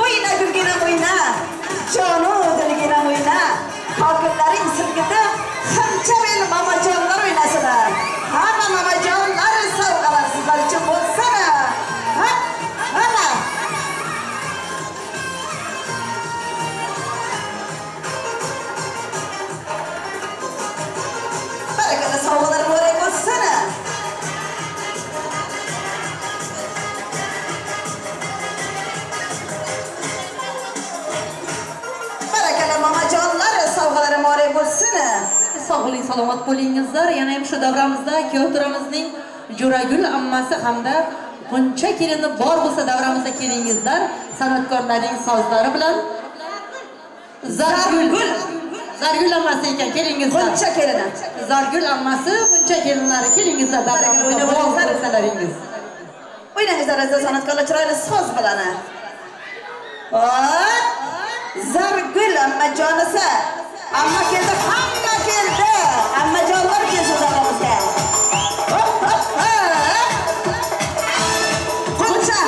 O'yna gulginam o'yna, jonu dilginam o'yna. Kokillaring silkitib, ximcha meni momajonlar o'ynasin. Hamma momajonlar sovg'alar sizlar uchun bo'lsin. Ha, hamma. Barakalla, sovg'alar muborak bo'lsin. salomat bo'lingizlar. Yana ham shu davramizda kuyovto'ramizning Jo'ragul ammasi hamda G'uncha kelini bor bo'lsa davramizda kelingizlar. San'atkorlarning sozlari bilan Zargul. Zargul ammasi ekan, kelingizlar. G'uncha kelini. Zargul ammasi, G'uncha kelinlari kelingizlar davramizda bo'lsalaringiz. O'ynangizlar aziz san'atkorlar chiroyli soz bilan. Hop! Zargul ammajonisi. Amma keldi, hamma keldi. Ammajonlar kelsin davramizga. Hop, hop, hop. G'uncha.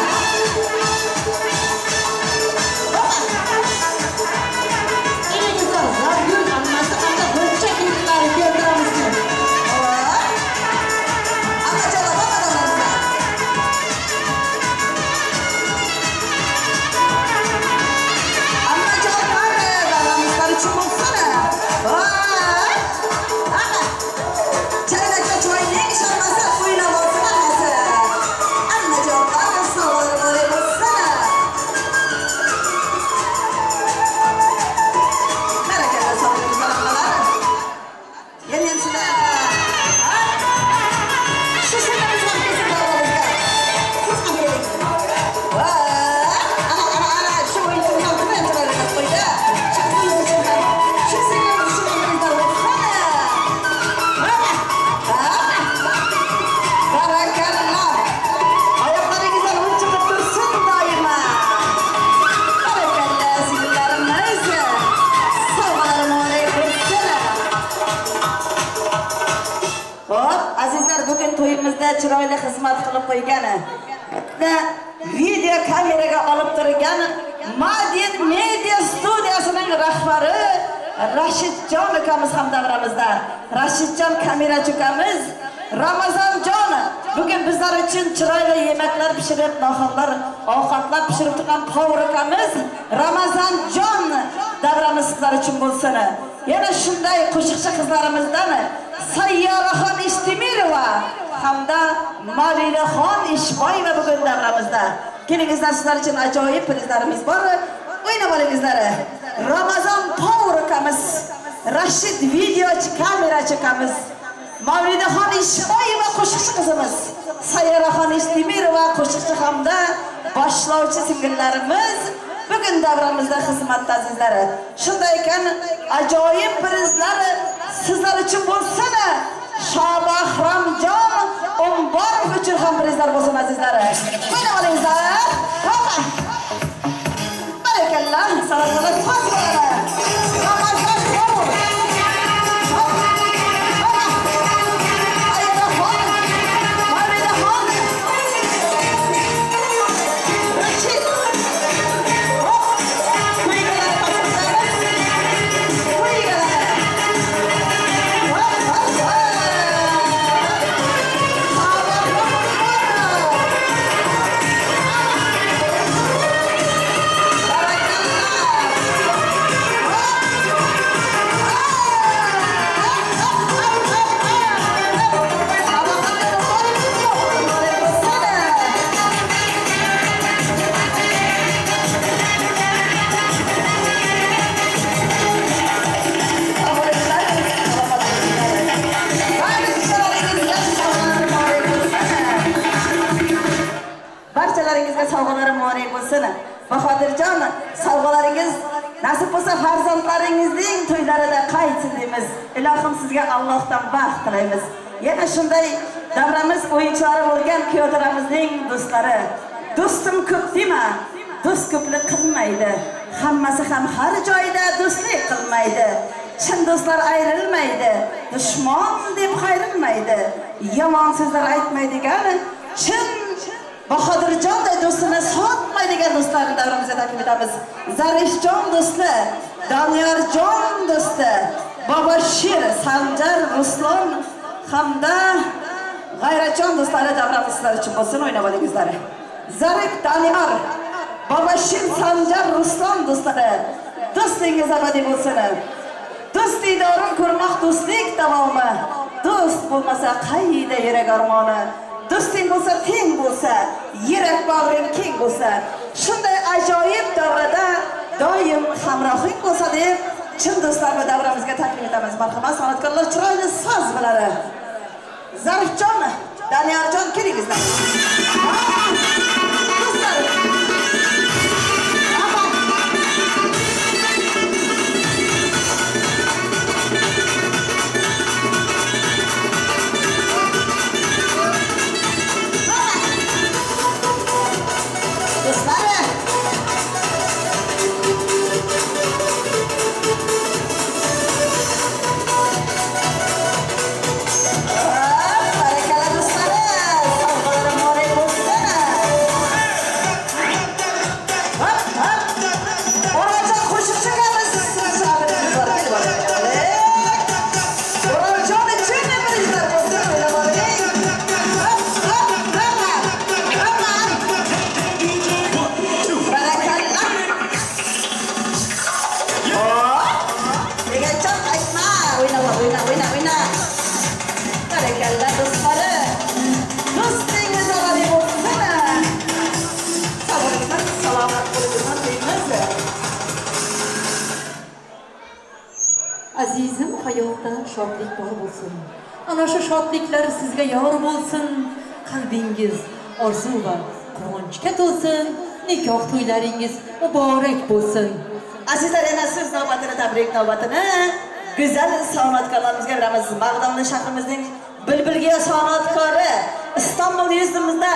Kelingizlar, Zargul ammasi hamda G'uncha kelinlari keltiramizmi? Hop. Ammajonlar bormi davramizda? Ammajonlar davramizlar uchun bo'lsin. Hop. Ana. Chaynakda choyning sharmasi o'ynab olsin hammasi. Ammajonlar savol bo'lsin. Barakalla sog'lig'ingizlar hammalari. Yana ham shunday. Shu singlimizlar kelsin davramizga. Siz ham keling. Voy! Ana, ana, ana, shu o'yinni ham juda ham chiroyli qilib qo'ydi. Shu qizimiz uchun ham, shu singlimiz uchun ham bizlar bo'lsin. Mana. Barakalla. Oyoqlaringizdan un chiqib tursin doimo. Barakalla singillarimiz. Sovg'alari muborak bo'lsin. Hop, azizlar, bugun to'yimizda chiroyli xizmat qilib qo'ygan, bitta video kameraga olib turgan Madin Media studiyasining rahbari Rashidjon ukamiz ham davramizda. Rashidjon kamerachi ukamiz, Ramazonjon bugun bizlar uchun chiroyli yemaklar pishirib, nohonlar, ovqatlar pishirib turgan povur ukamiz Ramazonjon davramiz sizlar uchun bo'lsin. Yana shunday qo'shiqchi qizlarimizdan Sayyoraxon Ishtimirova hamda Malilaxon Ishboyeva bugun davramizda. Kelingizlar, sizlar uchun ajoyib prizlarimiz bor. O'ynab olingizlar. Ramazon povur ukamiz, Rashid videochi kamerachi ukamiz, Mavlidaxon Ishboyeva qo'shiqchi qizimiz, Sayyoraxon Ishtimirova qo'shiqchi hamda boshlovchi singillarimiz bugun davramizda xizmatda azizlar. Shunday ekan, ajoyib prizlar sizlar uchun bo'lsin. Shobahromjon Umborov uchun ham prizlar bo'lsin azizlar. O'ynab olingizlar. Hoppa. Barakalla, san'atkorlar soz bo'ladi. Ramazon povur. Hop. Hoppa. Ayyoraxon, Mavlidaxon, Rashid. Hop. To'ygalar topshiramiz. To'ygalar. Hop, hop, hop. Barchalaringizga sovg'alarim muborak bo'lsin. Bahodirjon, sovg'alaringiz nasib bo'lsa farzandlaringizning to'ylarida qaytsin deymiz. Ilohim sizga Allohdan baxt tilaymiz. Yana shunday davramiz o'yinchilari bo'lgan kuyovto'ramizning do'stlari. Do'stim ko'p dema, do'st ko'plik qilmaydi. Hammasi ham har joyda do'stlik qilmaydi. Chin do'stlar ayrilmaydi, dushman deb qayrilmaydi. Yomon so'zlar aytmaydigan, chin Bahodirjonday do'stini sotmaydigan do'stlarni davramizga taklif etamiz. Zarifjon do'sti, Doniyorjon do'sti, Boboshir, Sanjar, Ruslon hamda G'ayratjon do'stlari davramiz sizlar uchun bo'lsin, o'ynab olingizlar. Zarif, Doniyor, Boboshir, Sanjar, Ruslon do'stlari, do'stingiz abadiy bo'lsin. Do'st diydorin ko'rmoq do'stlik davomi. Do'st bo'lmasa qayda yurak armoni. Do'sting bo'lsa teng bo'lsa, yurak bag'ring keng bo'lsa, shunday ajoyib davrada doim hamrohing bo'lsa deb Chin do'stlar va davramizga taklif etamiz. Marhamat, san'atkorlar chiroyli soz bilan. Zarifjon, Daniyorjon kelingizlar. Do'stlar. Azizim, hayotda shodlik bor bo'lsin. Ana shu shodliklar sizga yor bo'lsin. Qalbingiz orzu va quvonchga to'lsin. Nikoh to'ylaringiz muborak bo'lsin. Azizlar, yana so'z navbatini, tabrik navbatini go'zal san'atkorlarimizga beramiz. Bag'dodli shahrimizning bilbilga san'atkori Istanbul yuzimizda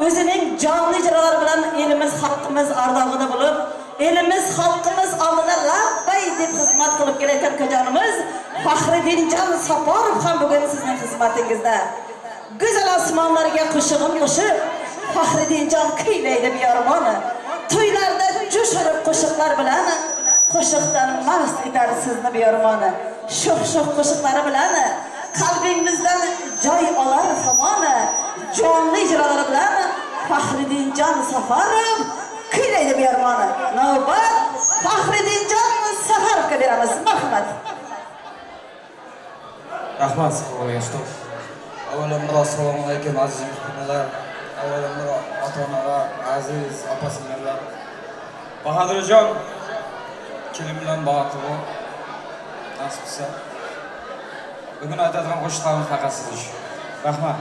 o'zining jonli ijrolari bilan elimiz, xalqimiz ardog'ida bo'lib, elimiz, xalqimiz oldida labbay deb xizmat qilib kelayotgan ukajonimiz Faxriddinjon Saparov ham bugun sizning xizmatingizda. Go'zal osmonlarga qo'shig'im qo'shib, Faxriddinjon kuylaydi beyormoni. To'ylarda jo'sh urib qo'shiqlar bilan qo'shiqdan mast etar sizni beyormoni. Sho'x-sho'x qo'shiqlari bilan qalbingizdan joy olar hamoni. Jonli ijrolari bilan Faxriddinjon Safarov kuylaydi beyormoni. Navbat Faxriddinjon Safarovga beramiz. Marhamat. Rahmat, sog' ustoz. Avvalambor assalomu alaykum aziz mehmonlar, avvalambor ota-onalar, aziz opa-singillar. Bahodirjon kelin bilan baxtli nasib qilsa. Bugun aytadigan qo'shiqlarimiz faqat siz uchun. Rahmat.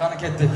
Qani ketdik.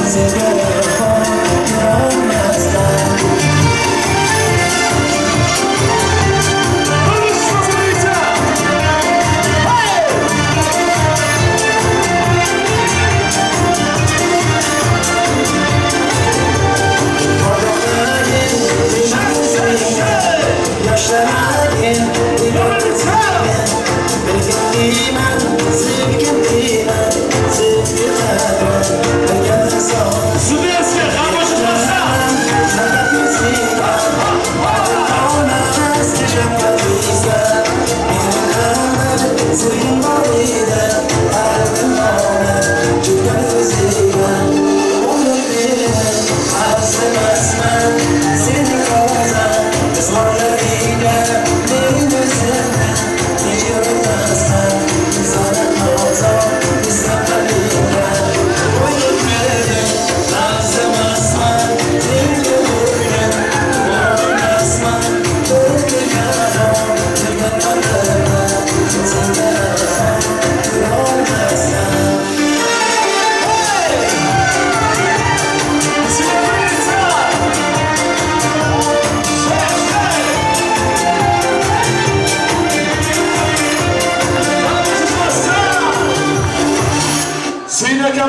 Sevgi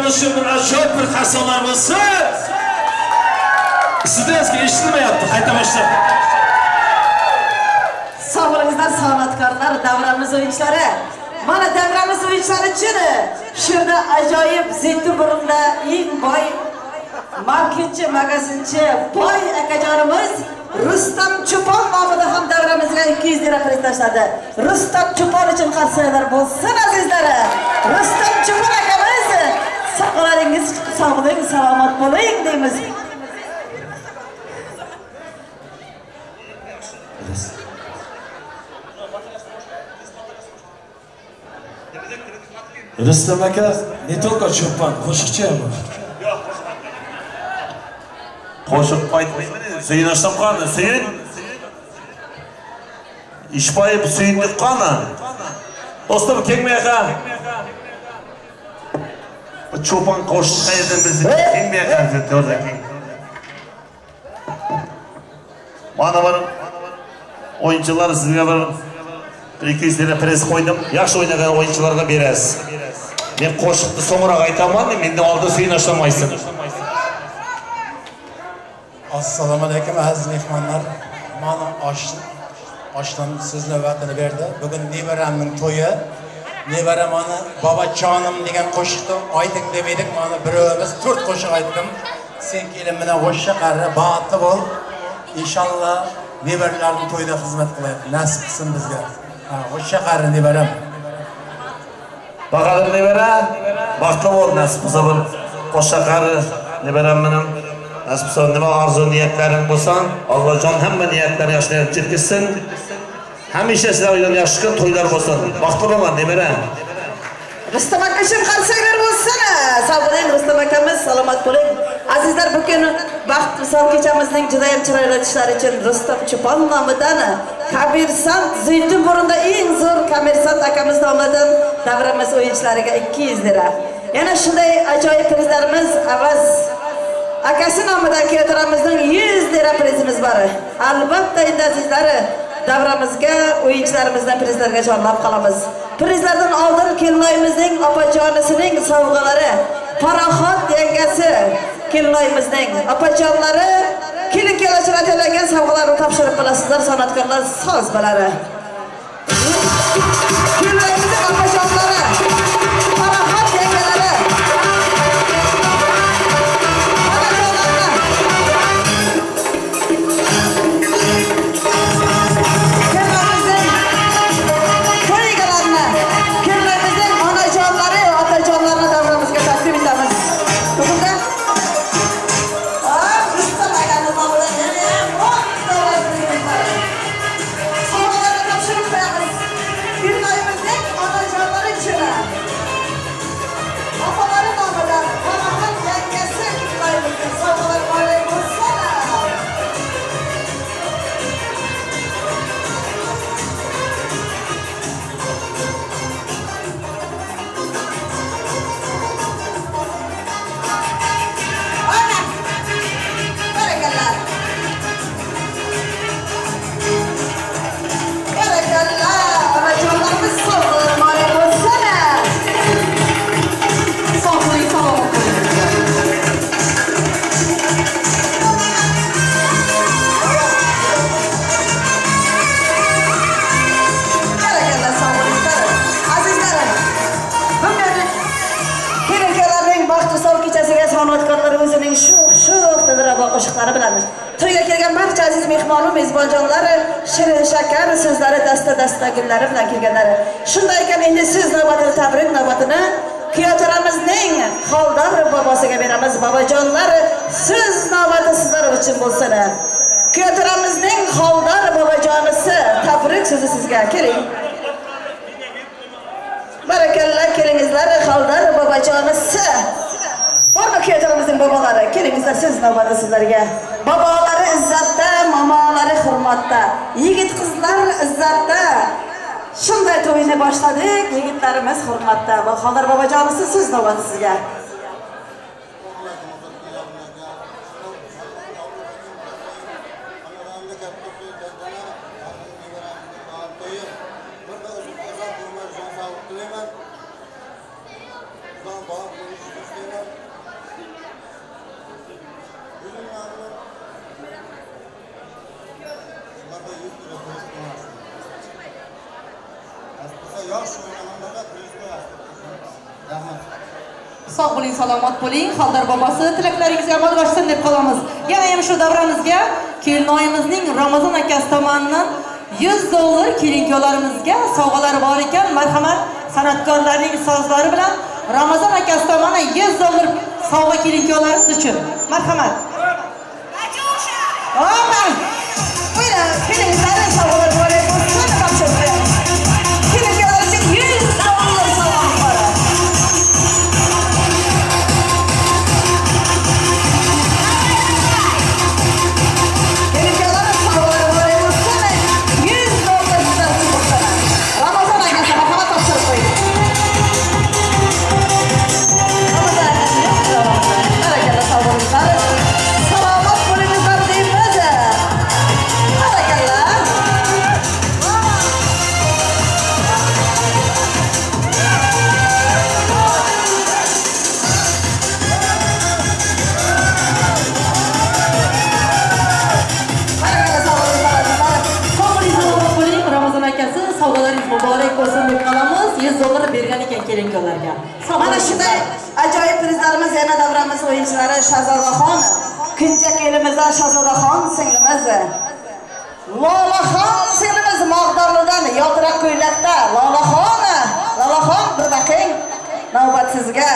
Cho'ponimiz uchun bir ajoyib bir qarsoqlar bo'lsin. Studentga eshitilmayapti, qayta boshlab. Sog' bo'lingizlar san'atkorlar, davramiz o'yinchilari. Mana davramiz o'yinchilari uchun shu yerda ajoyib Zeytinburunda eng boy marketchi, magazinchi, boy akajonimiz Rustam Cho'pon nomida ham davramizga 200 lira priz tashladi. Rustam Cho'pon uchun qarsaklar bo'lsin azizlari. Rustam Cho'pon akamiz, sog'laringiz sog' bo'ling, salomat bo'ling deymiz. Rustam aka не только cho'pon, qo'shiqchi ham. Qo'shiq aytmayman, Suyun oshnam qani, Suyun. Ishboyev Suyundik qani. Do'stim, kelmay aka. Bu cho'pon qo'shiq qayerdan bilsin? Kelmay aka, to'g'ri keng. Mana bir o'yinchilar sizga bir 200 lira press qo'ydim. Yaxshi o'ynagan o'yinchilarga berasiz. Men qo'shiqni so'ngroq aytaman, mendan oldin Suyun oshlamaysan. Assalomu alaykum aziz mehmonlar. Mana oshnam so'z navbatini berdi. Bugun nevaramning to'yi. Nevaram mana Bobojonim degan qo'shiqni ayting deb edik. Mana birovimiz 4 qo'shiq aytdim. Sen kelin bilan qo'shiq qari, baxtli bo'l. Inshaalloh nevaralarning to'yida xizmat qilaylik. Nasib qilsin bizga. Qo'shiq qari nevaram. Bahodir nevara, baxtli bo'l, nasib qilsa bir qo'shiq qari nevaram bilan. Nasib qilsa nima orzu niyatlaring bo'lsa, Allohjon hamma niyatlarini yaxshilarga yetkazsin. Hamisha sizlar bilan yaxshi kun to'ylar bo'lsin. Baxtli bo'ling nevara. Rustam aka uchun qarsaklar bo'lsin. Sog' bo'ling Rustam akamiz, salomat bo'ling. Azizlar, bugun baxt visol kechamizning juda ham chiroyli o'tishlari uchun Rustam Cho'pon nomidan Kommersant Zeytinburunda eng zo'r kommersant akamiz nomidan davramiz o'yinchilariga 200 lira. Yana shunday ajoyib prizlarimiz Avaz akasi nomidan kuyovtoramizning 100 lira prizimiz bor. Albatta endi azizlari davramizga o'yinchilarimizdan prizlarga chorlab qolamiz. Prizlardan oldin kelinoyimizning opajonisining sovg'alari, Farahot yangasi kelinoyimizning opajonlari kelin kuyovlar tanlangan sovg'alarni topshirib qolasizlar san'atkorlar soz bilari. Kelinoyimizning opajonlari, Farahot yangalari. Qo'shiqlari bilan to'yga kelgan barcha aziz mehmon va mezbonjonlar shirin shakar so'zlari dasta-dasta gullari bilan kelganlari. Shunday ekan endi so'z navbatini, tabrik navbatini kuyovtoramizning xoldor bobosiga beramiz. Bobojonlar, so'z navbati sizlar uchun bo'lsin. Kuyovtoramizning xoldor bobojonisi, tabrik so'zi sizga. Keling. Barakalla, kelingizlar xoldor bobojonisi. Bormi kuyovtoramizning bobolari? Kelingizlar, so'z navbati sizlarga. Bobolari izzatda, momolari hurmatda, yigit qizlar izzatda. Shunday to'yni boshladik, yigitlarimiz hurmatda. Xoldor bobojonisi, so'z navbati sizga. Rahmat. Sog' bo'ling, salomat bo'ling. Xaldor bobosi, tilaklaringizga amalga oshsin deb qolamiz. Yana ham shu davramizga kelinoyimizning Ramazon akasi tomonidan $100 kelin-kuyovlarimizga sovg'alari bor ekan. Marhamat, san'atkorlarning sozlari bilan Ramazon akasi tomonidan $100 sovg'a kelin-kuyovlarimiz uchun. Marhamat. Hoppa! Buyurun, kelinglar, sovg'alar bor bo'lsin, topshirib qo'yamiz. Kelin-kuyovlar uchun $100 sovg'a bor. Kelin-kuyovlar sovg'alari bor bo'lsin, $100 sizlar uchun bo'lsin. Ramazon akasi marhamat topshirib qo'ying. Ramazon akasi, barakalla, sog' bo'linglar. Salomat bo'linglar deymiz. Barakalla. Barakalla, sog' bo'linglar azizlar. Sog' bo'ling, salomat bo'ling. Ramazon akasi, sovg'alaringiz muborak bo'lsin deb qolamiz. $100 bergan ekan kelin-kuyovlarga. Mana shunday ajoyib prizlarimiz yana davramiz o'yinchilari Shahzodaxon, Kunjak elimizdan Shahzodaxon singlimiz, Lolaxon singlimiz Mog'dorlidan yaltiroq ko'ylakda Lolaxon, Lolaxon bir baqing, navbat sizga.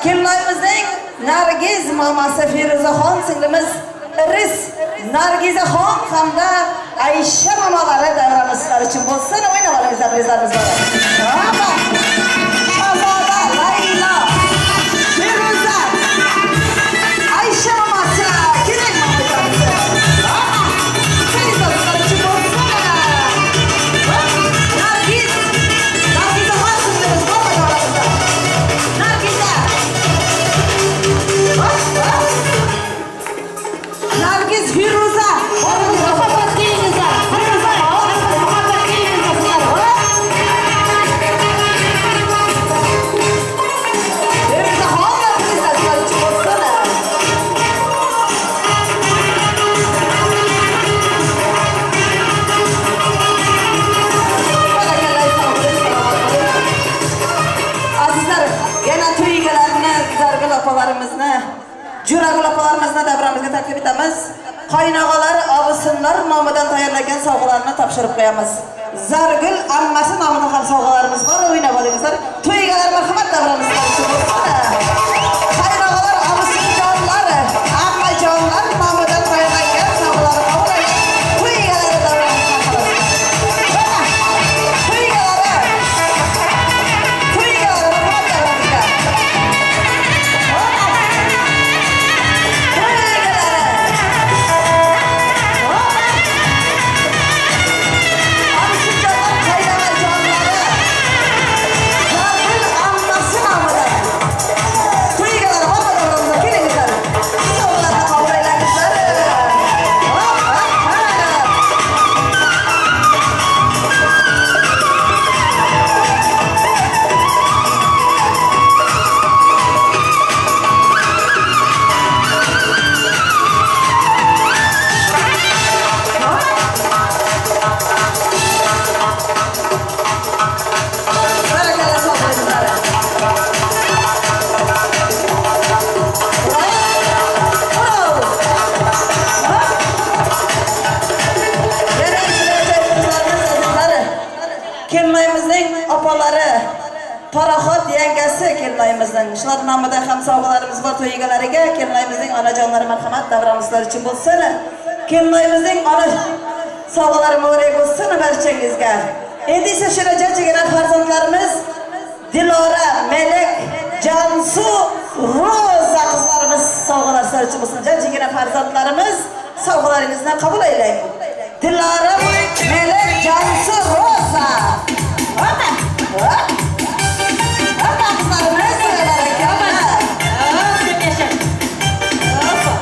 Kelinoyimizning Nargiz mamasi Feruzaxon singlimiz, Iris Nargizaxon hamda Aysha mamalari davramiz sizlar uchun bo'lsin. O'ynab olingizlar, prizlarimiz bor. Bravo! Shahzoda, Laylo, Feruza, Aysha mamasi, keling mamlakamizga. Bravo! Prizlar sizlar uchun bo'lsin. Nargiz, Nargizaxon singlimiz bormi davramizda? Nargiza. Hop, hop. Nargiz, Feruza, Muhabbat kelingizlar. Feruza, muhabbat kelingizlar. Feruzaxon prizlar sizlar uchun bo'lsin. Barakalla, sog' bo'ling, salomat bo'ling. Azizlar, yana to'y egalarini, Zargul opalarimizni, Jo'ragul opalarimizni davramizga taklif etamiz. Qaynog'alar, obusinlar nomidan tayyorlangan sovg'alarni topshirib qo'yamiz. Zargul ammasi nomidan ham sovg'alarimiz bor, o'ynab olingizlar. To'y egalari marhamat davramizga uchun bo'lsin. Qaynog'alar, obusinjonlar, ammajonlar nomidan tayyorlangan sovg'alarni qabul qiling. To'y egalari davramizga marhamat. To'y egalari, to'y egalari marhamat davramizga. To'y egalari. Obusinjonlar, qaynog'ajonlari, Zargul ammasi nomidan. To'y egalari bormi davramizga? Kelingizlar. Sovg'alarni qabul aylangizlar. Hop, hop, hop. Barakalla, sog' bo'linglar. Bravo! Yana ishlayotganlarimiz azizlari, kelinoyimizning opalari, Paraxod yangasi kelinoyimizning, shular nomidan ham sovg'alarimiz bor to'y egalariga. Kelinoyimizning onajonlari marhamat, davramiz sizlar uchun bo'lsin. Kelinoyimizning ona sovg'alari muborak bo'lsin barchangizga. Endi esa shuni jajjigina farzandlarimiz Dilora, Melek, Jansu, Roza qizlarimiz sovg'alar sizlar uchun bo'lsin. Jajjigina farzandlarimiz sovg'alaringizni qabul aylang. Dilora, Melek, Jansu, Roza. Hoppa! Hop! Hoppa qizlarimiz, barakalla. Hop, deb yashang. Hoppa.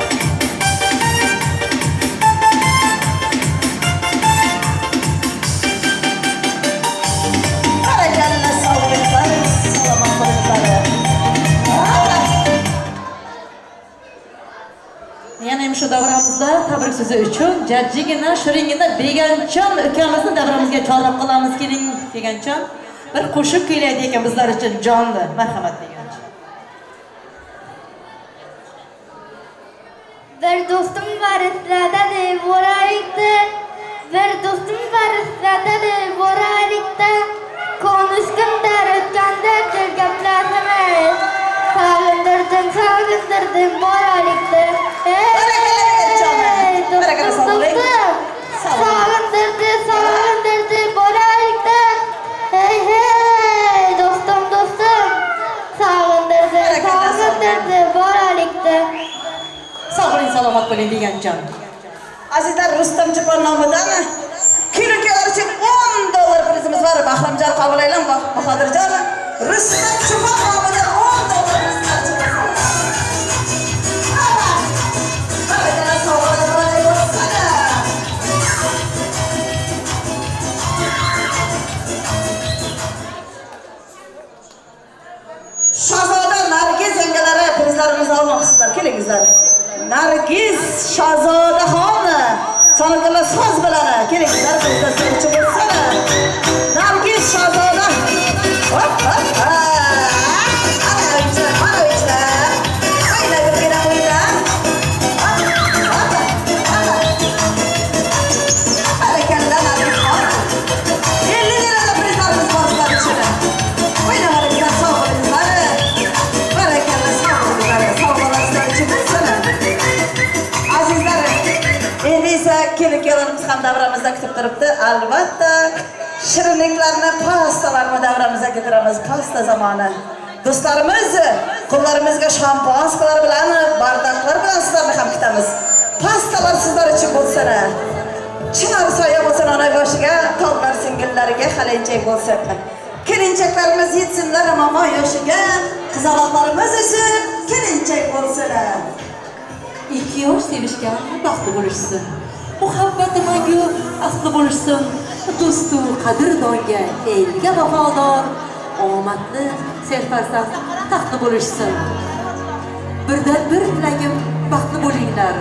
Barakalla, sog' bo'linglar, salomat bo'linglar. Hoppa! Yana ham shu davramizda tabrik so'zi uchun jajjigina, shiringina Beganchon ukamizni davramizga chorlab qolamiz. Keling Beganchon. Bir qo'shiq kuylaydi ekan bizlar uchun jonli. Marhamat degan. Bir do'stim var eslatadi bolalikda. Bir do'stim var eslatadi bolalikda. Konuşkunda o'tganda til gaplashamiz. Sog'indirdim, sog'indirdim bolalikda. Ey do'stim, do'stim. Sog'indirdi, sog'indirdi bolalikda. Hey hey do'stim, do'stim. Sog'indirdi, sog'indirdi bolalikda. Sog' bo'ling, salomat bo'ling deganjon. Azizlar, Rustam Chopon nomidan kelin-kuyovlar uchun $10 prizimiz bor. Bahromjon qabul aylang, Bahodirjon. Rustam Chopon nomidan $10 prizimiz bor. Shahzoda Nargiz yangalari prizlarimizni olmoqchisizlar. Kelingizlar. Nargiz Shahzodaxon san'atkorlar so'z bilan kelingizlar, prizlar sizlar bo'lsin. Nargiz Shahzoda. Hop hop. Ana uchlar, ana birgina o'yna. Hop hop. Barakalla Nargizxon. 50 liradan prizlarimiz bor sizlar uchun. O'ynamaringizlar, sog' bo'linglar. Barakalla, sog' bo'linglar. Sovg'alar sizlar uchun bo'lsin. Azizlar, endi esa kelin-kuyovlarimiz ham davramizda kutib turibdi. Albatta, shirinliklarni, pastalarni davramizga keltiramiz. Pasta zamoni. Do'stlarimiz, qo'llarimizga shampanskalar bilan, bardaklar bilan sizlarni ham kutamiz. Pastalar sizlar uchun bo'lsin. Chinor soya bo'lsin ona boshiga, tog'lar singillariga halinchak bo'lsin. Kelinchaklarimiz yetsinlar momo yoshiga, qizaloqlarimiz o'sib kelinchak bo'lsin. Ikki yosh sevishgan baxtli bo'lishsin. Muhabbati mangu asli bo'lishsin. Do'stu qadrdonga, elga vafodor, omadli serfarzand taxtli bo'lishsin. Birdan bir tilagim baxtli bo'linglar.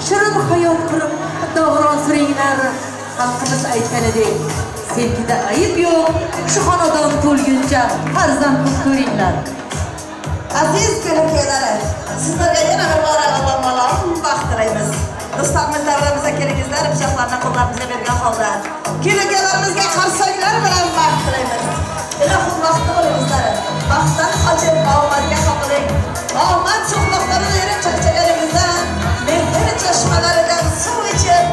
Shirin hayot qurib davron suringlar. Xalqimiz aytganidek, sevgida ayb yo'q, shu xonadon to'lguncha farzand ko'ringlar. Aziz kelin-kuyovlar, sizlarga yana bir bora Alloh malom baxt tilaymiz. Do'stlarimiz davramizga kelingizlar, pichoqlarni qo'llarimizga bergan holda kelin-kuyovlarimizga qarsaklar bilan baxt tilaymiz. Ilohim baxtli bo'lingizlar. Baxtdan qochib omadga qopiling. Omad so'qmoqlarini erib charchaganingizda mehr chashmalaridan suv ichib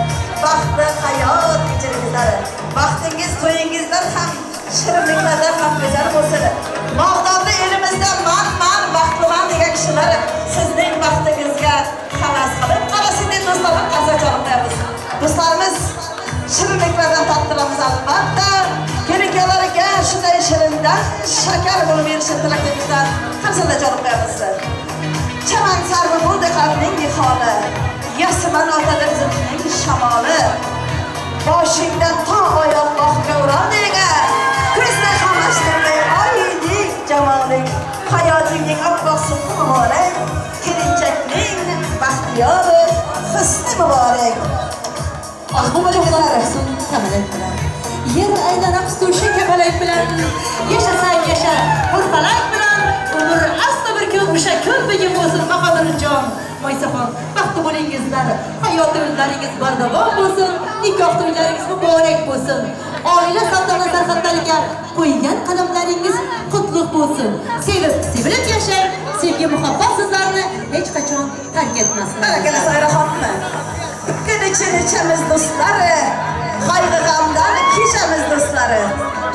baxtli hayot kechiringizlar. Baxtingiz to'yingizdan ham shirinliklardan ham go'zal bo'lsin. Mog'dorli elimizda man baxtliman degan kishilar sizning baxtingizga havas qilib, mana shunday do'stlarni qarsak chalib qo'yamiz. Do'stlarimiz shirinliklardan tattiramiz albatta. Kelin-kuyovlarga shunday shirindan shakar bo'lib berishini tilakimizdan qarsaklar chalib qo'yamiz. Chaman sarvi bo'ldi qalbning niholi, yasiman otadi zulmning shamoli. Boshingdan to oyoq oqga urading, ko'zni qamashtirmay oydek jamoling. Hayotingning oppoq subhi muborak, kelinchakning baxtiyori husni muborak. Olsun kamalak bilan, yer aylana qustuvchi kapalak bilan, yashasang yasha hurfalak bilan, umr aslo bir kun o'sha kun bugun bo'lsin. Bahodirjon, Maysaxon, baxtli bo'lingizlar, hayot yo'llaringiz bardavom bo'lsin, nikoh to'ylaringiz muborak bo'lsin. Oila saltanat sarhadlariga qo'ygan qadamlaringiz qutlug' bo'lsin. Sevib, sevilib yashang, sevgi muhabbat sizlarni hech qachon tark etmasin. Barakalla Sayraxonmi. Kun ichini ichamiz do'stlari, qayg'i-g'amdan kechamiz do'stlari.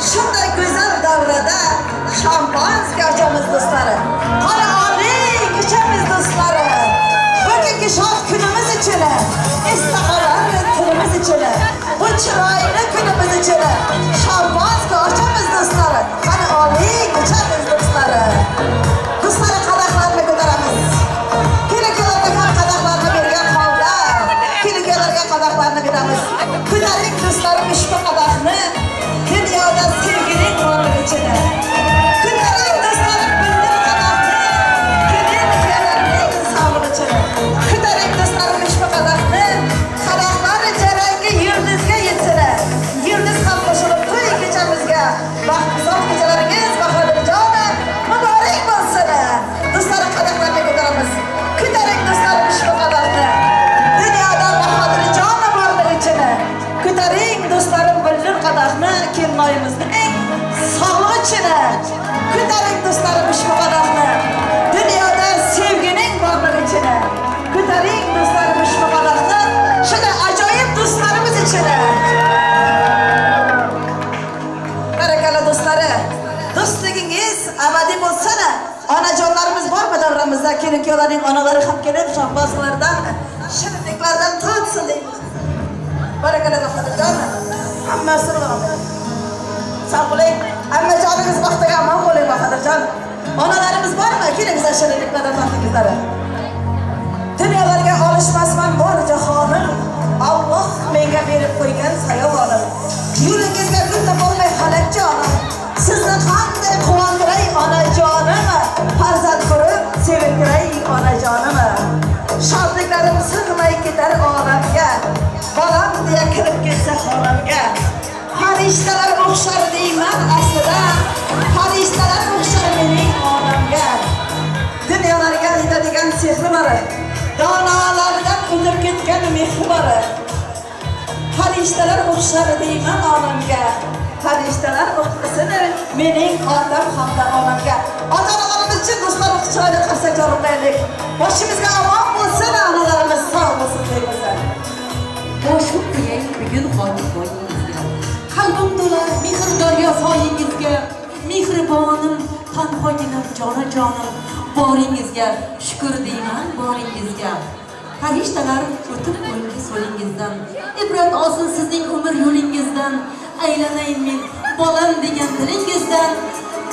Shunday go'zal davrada shampanskiy ochamiz do'stlari. Qora oling ichamiz do'stlari. Bugungi shod kunimiz uchun, esda qolar tilimiz uchun, bu chiroyli kunimiz uchun shampanskiy ochamiz do'stlari. Qani oling ichamiz do'stlari. Do'stlari qadahlarni ko'taramiz. Kelin-kuyovlarga ham qadahlarni bergan holda kelin-kuyovlarga qadahlarni beramiz. Ko'taring do'stlarim ushbu qadahni, dunyoda sevgining borligi uchun. Ko'taring do'stlarim bildir qadahni, kelin-kuyovlarning sog'lig'i uchun. Ko'taring do'stlarim ushbu qadahni, qadahlar jarangi yulduzga yetsin. Yulduz ham qo'shilib to'y kechamizga, baxt uzoq kechalar. Mehringiz abadiy bo'lsin. Onajonlarimiz bormi davramizda? Kelin kuyovlarning onalari ham kelib, shohbozlardan, shirinliklardan totsin deymiz. Barakalla Bahodirjon. Hammasi sog' bo'ling. Hammajoningiz baxtiga omon bo'ling Bahodirjon. Onalarimiz bormi? Kelingizlar shirinliklardan tortingizlar. Dunyolarga olishmasman bor jahonim. Alloh menga berib qo'ygan sayovonim. Yo'lingizga gul topolmay halak jonim. Sizni qanday quvontiray onajonim. Farzand ko'rib sevintiray onajonim. Shodliklarim sig'may ketar olamga. Bolam deya kirib ketsa xonamga. Farishtalar o'xshar deyman aslida. Farishtalar o'xshar mening onamga. Dunyolarga yetadigan sehri bor. Donolardan o'tib ketgan mehri bor. Farishtalar o'xshar deyman onamga. Farishtalar o'xshasin mening otam hamda onamga. Ota-onalarimiz uchun do'stlar chiroyli qarsak chalib qo'yaylik. Boshimizga omon bo'lsin, onalarimiz sog' bo'lsin deymiz. Boshim qo'yay bugun xotibboyingizga. Qalbim to'lar mehr daryo soyingizga. Mehribonim, tanhoginam, jonajonim, boringizga shukr deyman boringizga. Farishtalar o'tib o'ngi so'lingizdan, ibrat olsin sizning umr yo'lingizdan. Aylanayin men bolam degan tilingizdan,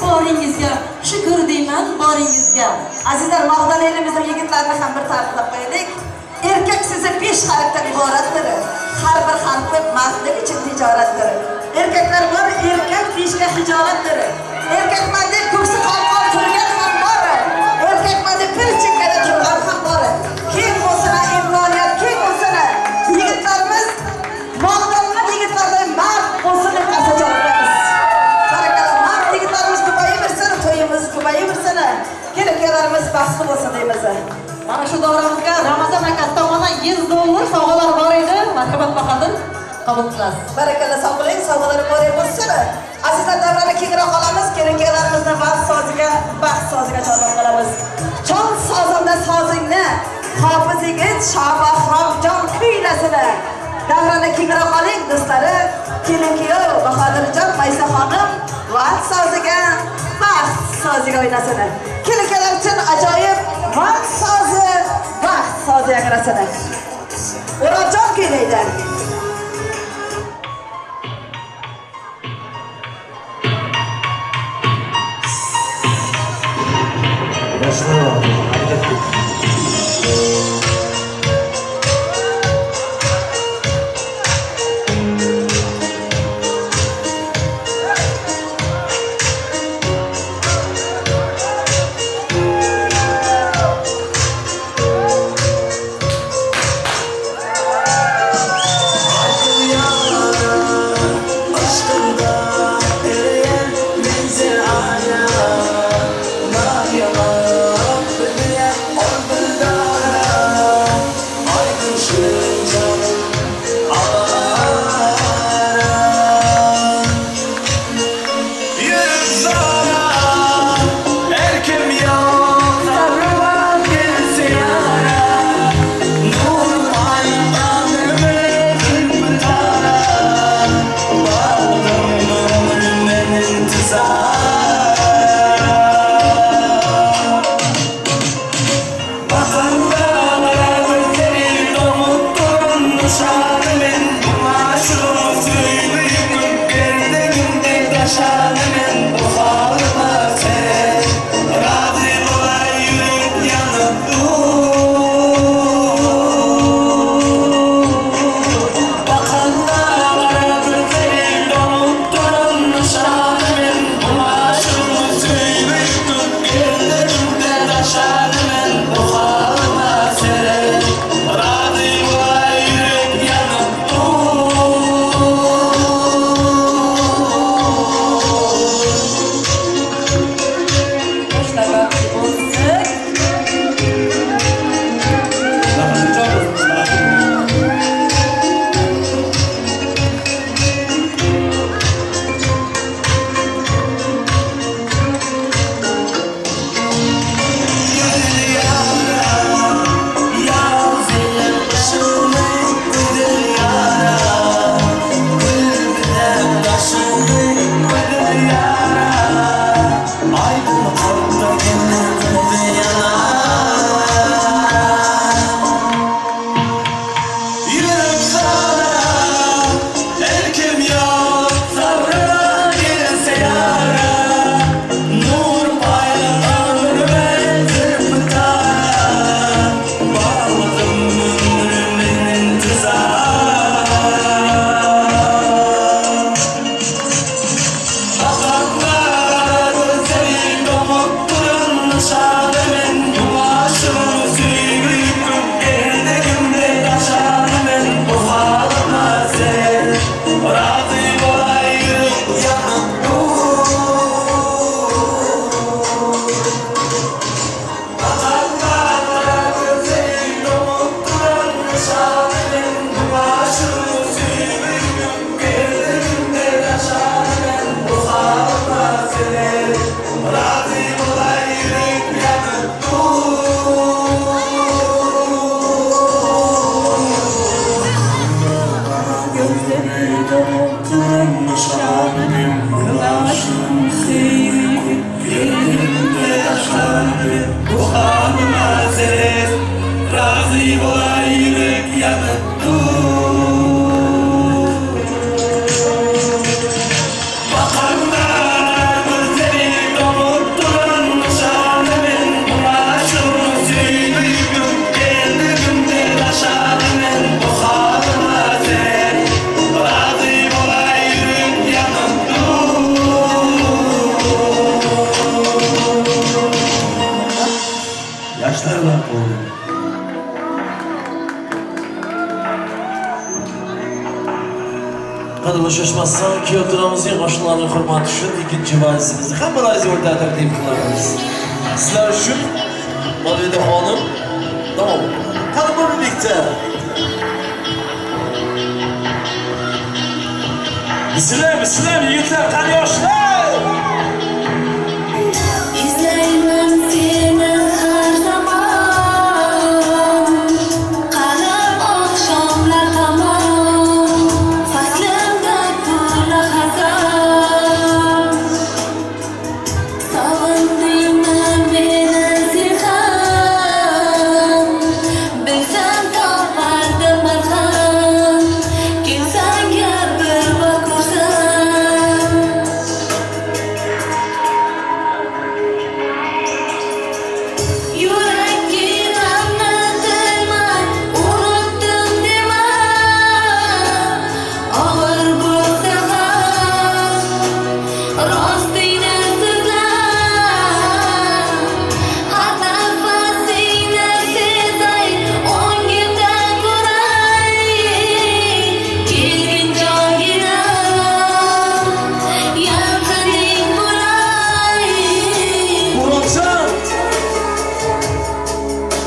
boringizga shukr deyman boringizga. Azizlar, Mag'dal elimizning yigitlarini ham bir ta'riflab qo'yaylik. Erkak so'zi 5 harfdan iboratdir. Har bir harfi mardlik uchun tijoratdir. Erkaklar bor, erkak deyishga hijolatdir. Erkakman deb ko'ksi qalqon turgan ham bor. Erkakman deb bir chekkada turgan ham bor. Keng bo'lsin imkoniyat, keng bo'lsin. Yigitlarimiz Mag'dalning yigitlarday mard bo'lsin deb qarsa chalamiz. Barakalla, mard yigitlarimiz ko'payaversin, to'yimiz ko'payaversin. Kelin-kuyovlarimiz baxtli bo'lsin deymiz. Mana shu davramizga Ramazon akasi tomonidan $100 sovg'alar bor edi. Marhamat Bahodir, qabul qilasiz. Barakalla, sog' bo'ling, sovg'alar bor bo'lsin. Azizlar, davrani kengroq olamiz, kelin-kuyovlarimizni baxt soziga chorlab qolamiz. Chol sozimda sozingni, hofiz yigit Shohbahromjon kuylasin. Davrani kengroq oling do'stlari, kelin-kuyov Bahodirjon, Maysa xonim vaqt soziga, baxt soziga o'ynasin. Kelin-kuyovlar uchun ajoyib vaqt sozi, baxt sozi yangrasin. O'roljon kuylaydi. Aşkımda eriyen menzil hala. Aybim qalbdagini qildi yana. Yürek sana erkim yok, sabrıma gelirse yara. Nur payla ömrüme zırpıtara. Bağladım ömrümün intizara. Bakanlar gözleri domup durun nişanımın. Ulaşım süygüyüm geldiğimde taşanımın. Bu halıma sen razı olayım yanıp dur. Bakanlar gözleri domup durun nişanımın. Ulaşım süygüyüm geldiğimde taşanımın. Bu halıma sen razı olayım yanıp dur. Gözleri dolup duran nişanım, ulaşım sevgim, Gönlümde taşlandı bu halıma sen razı olayım yanıp dur. Bakanlar gözleri dolup duran nişanımın, ulaşım sevgim, geldiğimde taşanımın. Bu halıma sen razı olayım yanıp dur. Yaşlar var oğlum. Qadrli shoshmasdan kuyovturamizning qo'shnilarning hurmati uchun ikkinchi valisimizni hammalaringizni o'rtada taqdim qilamiz. Sizlar uchun Mavlida xonim davom. Qani birlikda. Sizlar, sizlar yigitlar, qani yoshlar. Izlayman seni har zamon, qarab oqshomlar tomon, faslimda to'la xazon. Sog'indingmi meni sen ham, bilsam topardim barham, kelsang gar bir bor ko'rsam. Yuraginamni tilma, unutdim dema, og'ir bo'lsa ham rostingni so'zla. Har nafasingni sezay, o'ngimda ko'ray, kelgin jonginam, yaqining bo'lay. Murodjon!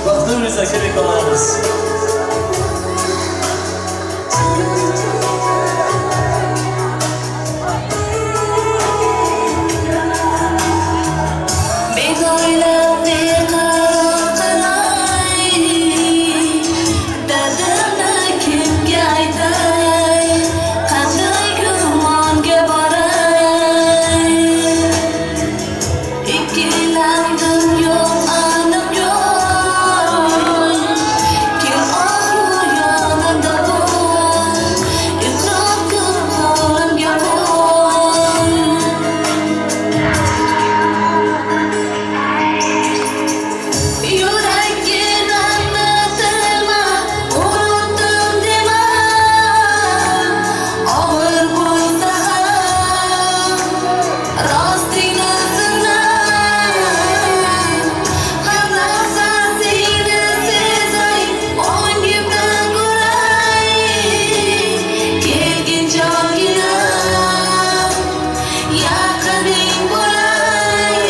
Baxtli o'lsa kerak olamiz. Bego'ylab beqaror qilay, dardimni kimga aytay, qanday gumonga boray. Ikkilandim yo'q aniq yo'l, kel ohu yonimda bo'l, iqror qil qo'limga qo'l. Yuraginamni tilma, unutdim dema, og'ir bo'lsa ham rostingni so'zla. Har nafasingni sezay, o'ngimda ko'ray, kelgin jonginam, yaqining bo'lay.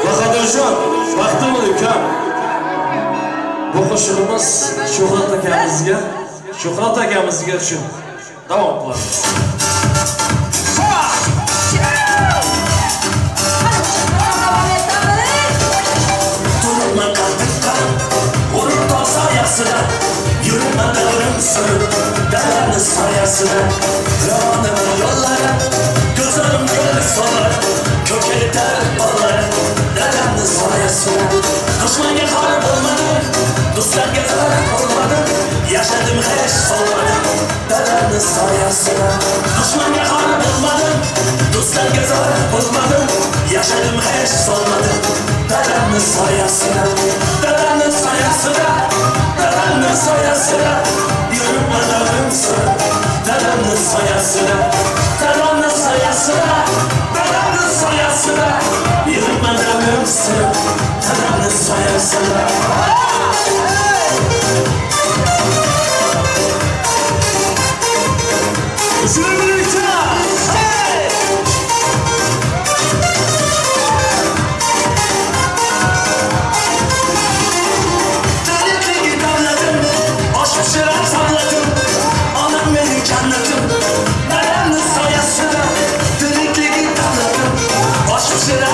Bahodirjon, baxtli bo'l ukam. Bu qo'shig'imiz Shuhrat akamizga, Shuhrat akamizga uchun davom qilamiz. Durma kalbim. Do'stlarga zarar bo'lmadim, yashadim hech solmadim. Dadamni soyasida dushmanga xor bo'lmadim, do'stlarga zarar bo'lmadim, yashadim hech solmadim. Dadamni soyasida, dadamni soyasida, dadamni soyasida yuribman sura. Dadamni soyasida, dadamni soyasida, dadamni soyasida yuribman sura. Dadamni soyasida.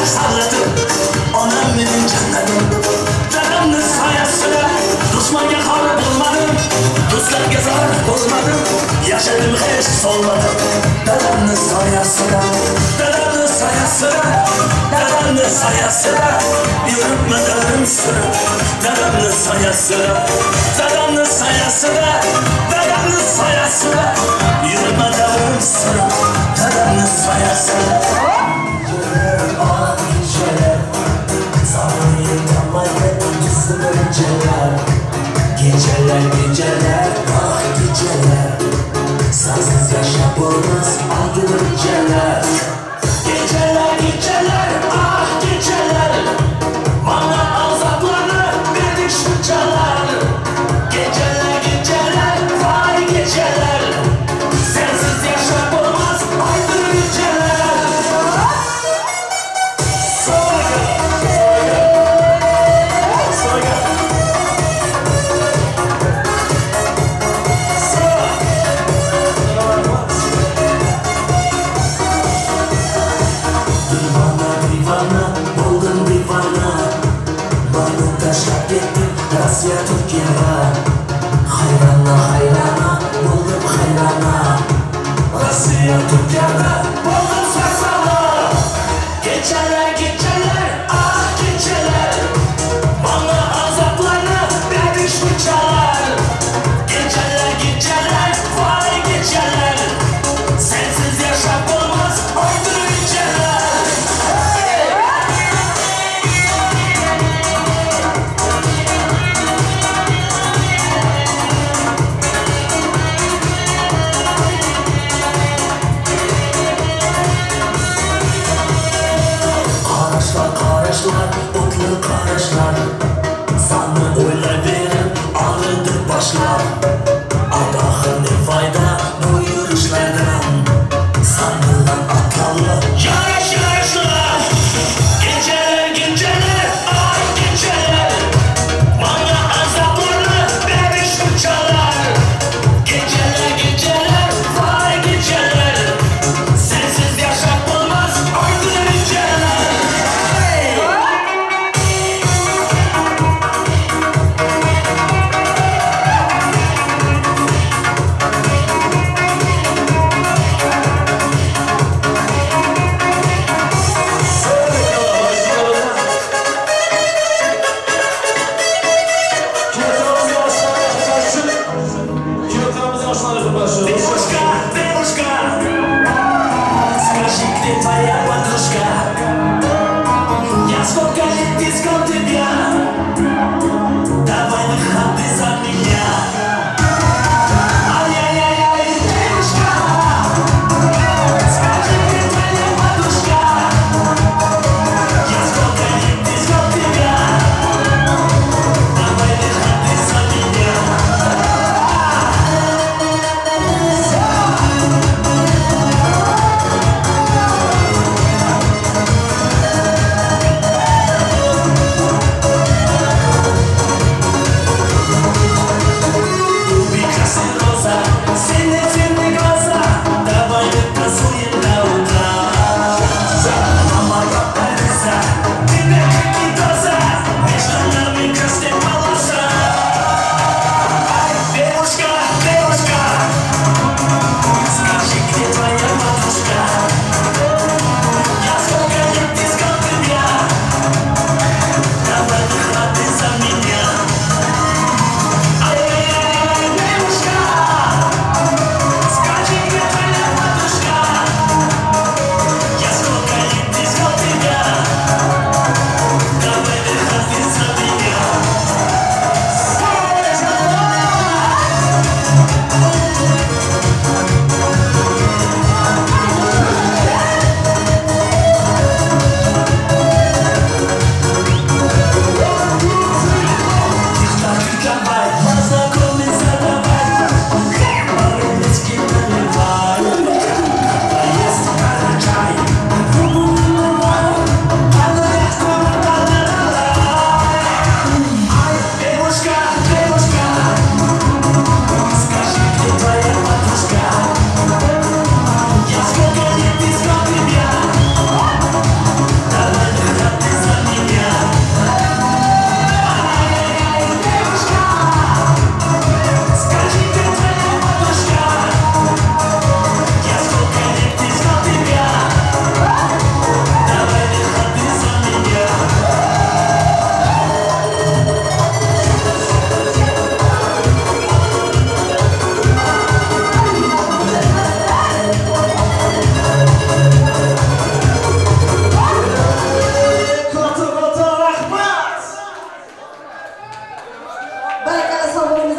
Salladım, anam benim cennetim. Dadamni soyasida dushmanga xor bo'lmadim, do'stlarga zarar bo'lmadim, yashadim hech solmadim. Dadamni soyasida, dadamni soyasida, dadamni soyasida yuribman sura. Dadamni soyasida, dadamni soyasida, dadamni soyasida yuribman sura. Dadamni soyasida. Geceler geceler, ah geceler, sensiz yaşa olmaz aydın geceler. Geceler geceler, ah geceler, bana azaplarını verdik şuncalar. Geceler geceler, vay geceler, sensiz yaşa olmaz aydın geceler. Rossiya Turkiyaga hayrona hayrona bo'ldim hayrona. Rossiya Turkiyada bo'ldim sarsona. Geceler geceler, ah geceler, bana azaplarını verdik şuncalar. Geceler geceler, vay geceler, sensiz yaşam olmaz aydın geceler.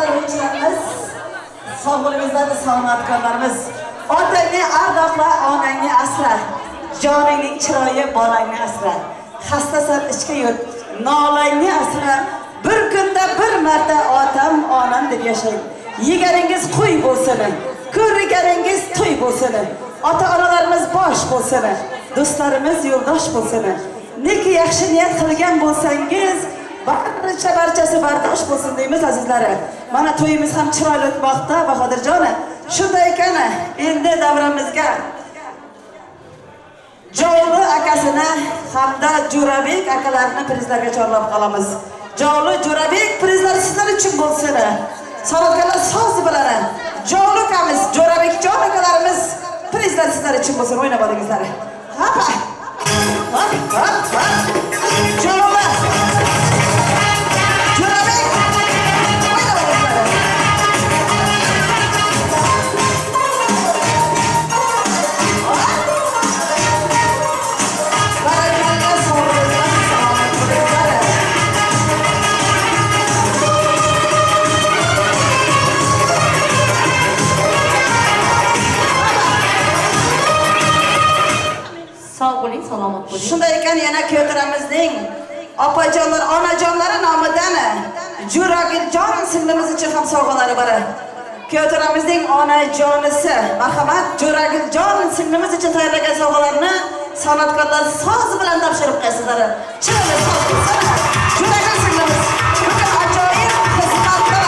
Azizlar o'yinchilarimiz, sog' bo'lingizlar, san'atkorlarimiz. Otangni ardoqla, onangni asra. Joningning chiroyi bolangni asra. Xastasan ichga yut, nolangni asra. Bir kunda bir marta otam, onam deb yashang. Yeganingiz qo'y bo'lsin, ko'rganingiz to'y bo'lsin. Ota-onalarimiz bosh bo'lsin, do'stlarimiz yo'ldosh bo'lsin. Neki yaxshi niyat qilgan bo'lsangiz, barchasi bardosh bo'lsin deymiz azizlari. Mana to'yimiz ham chiroyli o'tmoqda, Bahodirjon. Shunday ekan, endi davramizga Jovli akasini hamda Jo'rabek akalarini prizlarga chorlab qolamiz. Jovli, Jo'rabek prizlar sizlar uchun bo'lsin. San'atkorlar so'z bilan Jovli akamiz, Jo'rabekjon akalarimiz prizlar sizlar uchun bo'lsin. O'ynab olingizlar. Hoppa. Hop, hop, hop. Jovli. Jo'rabek. O'ynab olingizlar. Barakalla, sog' bo'linglar, salomat bo'linglar. Sog' bo'ling, salomat bo'ling. Shunday ekan, yana kuyovtaramizning opajonlar, onajonlari nomidan Jo'raguljon singlimiz uchun ham sovg'alari bor. Kuyovtaramizning onajonisi, marhamat, Jo'raguljon singlimiz uchun tayyorlagan sovg'alarni san'atkorlar soz bilan topshirib qo'yasizlar. Chiroyli soz bo'lsin. Jo'ragul singlimiz bugun ajoyib xizmatlar.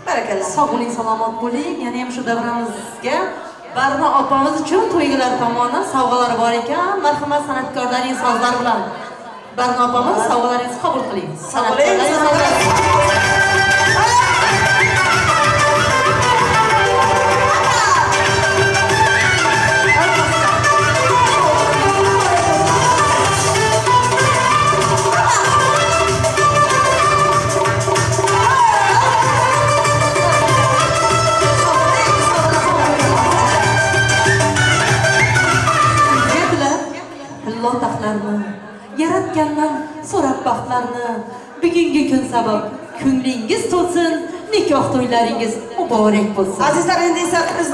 Barakalla. Sog' bo'ling, salomat bo'ling. Yana ham shu davramizga Barno opamiz uchun to'ygilar tomonidan sovg'alar bor ekan. Marhamat, san'atkorlarning sozlari bilan Barno opamiz sovg'alaringizni qabul qiling. Sog' bo'ling, San'atkorlarning salomat. Sozlari. Sizga tilab tillo taxtlarni, yaratgandan so'rab baxtlarni, bugungi kun sabab ko'nglingiz to'lsin, nikoh to'ylaringiz muborak bo'lsin. Azizlar, endi esa biz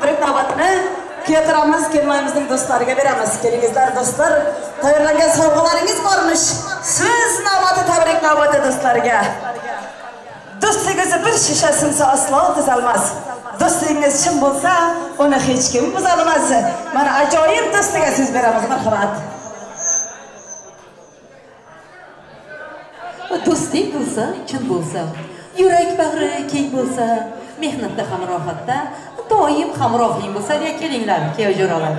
bir navbatni kuyovtaramiz, kelinimizning do'stlariga beramiz. Kelingizlar do'stlar, tayyorlangan sovg'alaringiz bormish. So'z navbati, tabrik navbati do'stlarga. Do'stligingiz bir shisha sinsa aslo tuzalmas. Do'stligingiz chin bo'lsa, uni hech kim buzolmas. Mana ajoyib do'stlikka so'z beramiz, marhamat. Do'stlik bo'lsa, chin bo'lsa, yurak bag'ri keng bo'lsa, mehnatda ham rohatda, doim hamrohing bo'lsa, deya kelinglar, kuyov jo'ralar.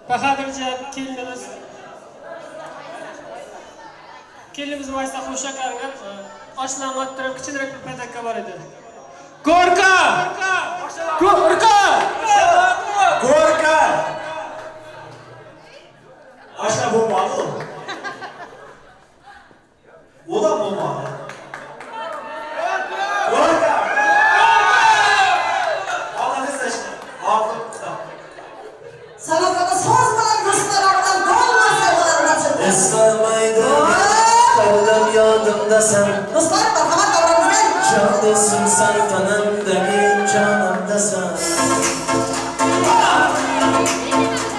Bahodirjon kelinimiz maysa qo'shakarga oshlanib turib kichikroq bir padakka bor edi. Go'rka! Go'rka! Go'rka! Oshna bo'lmadi. O da bo'lmadi. Go'rka! Oldingiz ishni. Oldin. San'atkorlar so'z bilan do'stlar bilan dolma sovg'alarni topshirdi. Eslamaydi, qadam yodimdasan. Do'stlar, marhamat davramizga. Jon do'stimsan, tanamdagi jonimdasan.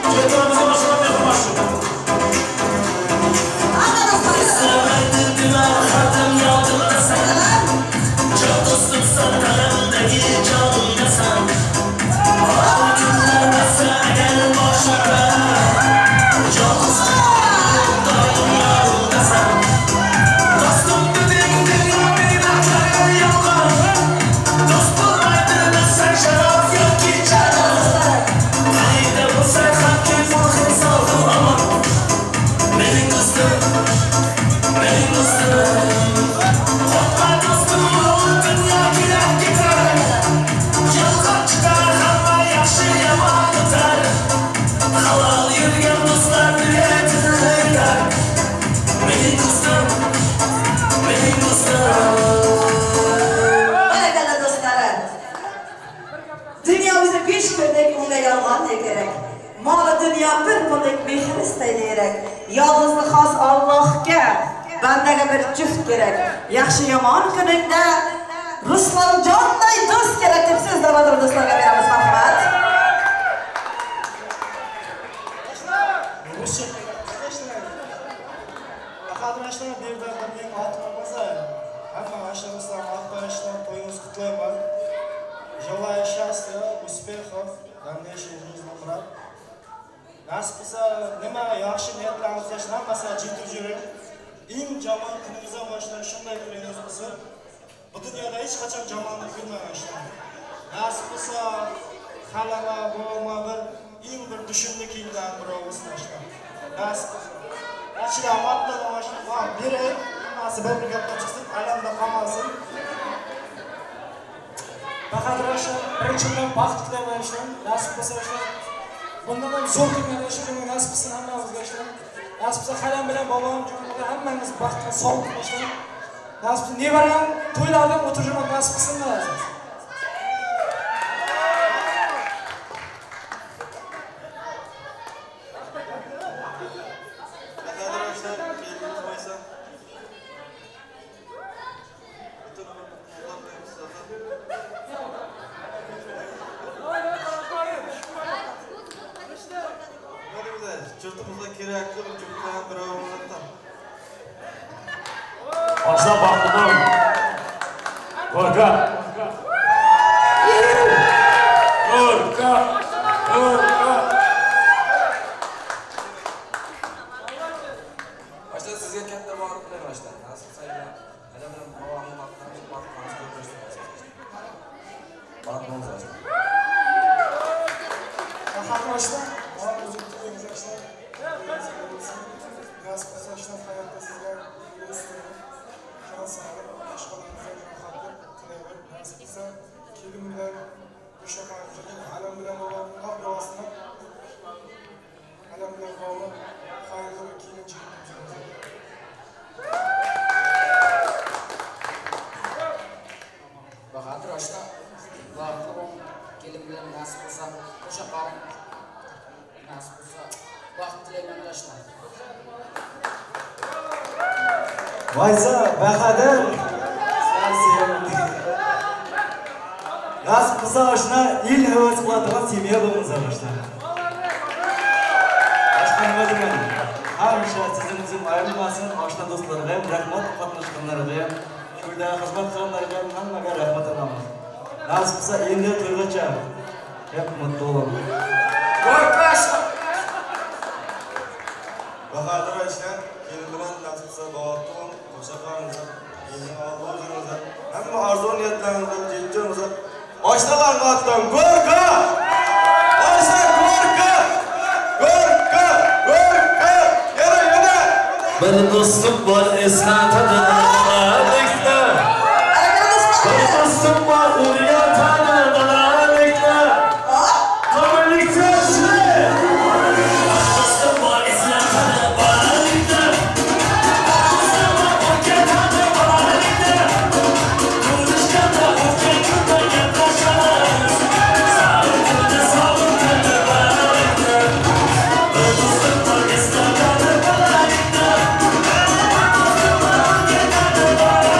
Kuyovtaramizga boshqa mehmonxonachi. Eslamaydi, qadam yodimdasan. Jon do'stimsan, tanamdagi jonimdasan. Oxir kunlar bo'lsa agar boshqa. Jon do'stim, doim yonimdasan. Do'stim deding dunyo meni yo'qol. Do'st bo'lmaydi bilsang sharob yoki charob. Qayda bo'lsang ham keyfing sog'im omon. Mening do'stim, mening do'stim. Qo'rqma do'stim, bu dunyo kelib ketar. Yolg'onchida hamma yaxshi yomon o'tar. Halol yurgan do'stlar niyatini aytar. Mening do'stim, mening do'stim. Barakalla do'stlarim. Dunyo bizni 5 kunlik, unga yolg'on ne kerak? Moli dunyo bir pullik mehr istaydi kerak. Yolg'izlik xos Allohga, bandaga bir juft kerak. Yaxshi yomon kuningda Ruslanjonday do'st kerak deb so'z davlatli do'stlarga beramiz, marhamat. Bahodir berdi mening otim bo'lsa, hamma oshimizdan oqboshdan to'yimiz qutlayman. Желаю счастья, успехов, дальнейшей жизни, брат. Nasib qilsa, nima yaxshi niyatlarimiz bo'lsa, hammasiga jetib yuring. Eng yomon kunimizdan boshlab shunday kunimiz bo'lsin. Bu dunyoda hech qachon yomonlik ko'rmagan ishlar. Nasib qilsa, xalama, boboma bir eng bir dushimni kiyimdan birov bo'lsin ishlar. Nasib qilsa. Ichida matdan oshni beray, hammasi bir gapdan chiqsin, alamda qolmasin. Bahodir aka, birinchi bilan baxt tilayman ishlar. Nasib bo'lsa ishlar. Bundan ham zo'r kunlar yashashni nasib qilsin hammamizga ishlar. Nasib qilsa halam bilan bobom, jonim hammamiz baxtli, sog'lik ishlar. Nasib qilsa nevaram to'ylarda o'tirishni nasib qilsinlar. Yurtimizga kerakli bir juftlardan biri bo'ladi. Oshna baxtli bo'l. Ko'rka. Ko'rka. Ko'rka. Oshna sizga katta boruq tilayman oshna. Nasib qilsa, ana bilan bobomning baxtini baxtini ko'rishsin. Baxt bo'lsin oshna. Bahodir oshna, nasib qilsa ishlar hayotda sizlar do'stlar, jon sog'lik, boshqalaringizga rohatlik tilayman. Nasib qilsa kelin bilan o'sha qarindoshlar, alam bilan bobomning oq duosini, alam bilan bobom xayrli bir kelinchak bo'lsin. Bahodir oshna, baxtli bo'ling, kelin bilan nasib qilsa o'sha qarin nasib qilsa baxt tilayman oshna. Vaysa, Bahodir, nasib qilsa oshna, el havas qiladigan semya bo'lamiz oshna. Boshqa nima deyman? Hamisha sizimizdan ayrilmasin, oshna do'stlarga ham rahmat, qatnashganlarga ham, shu yerda xizmat qilganlarga ham hammaga rahmat aytamiz. Nasib qilsa endi to'ygacha hep mutlu bo'lamiz. Bahodir oshna, kelin bilan nasib qilsa baxtli bo'ling, qo'sha qaringizlar, elning oldi o'zingizlar, hamma orzu niyatlaringizga yetishingizlar. Oshnalarning otidan go'rka! Oshna go'rka! Go'rka! Go'rka! Yana yana! Bir do'stim bor eslatadi bolalikni. Bir do'stim bor o'rgatadi bolalikni. Qobillikni do'stim bor eslatadi bolalikni. Bye.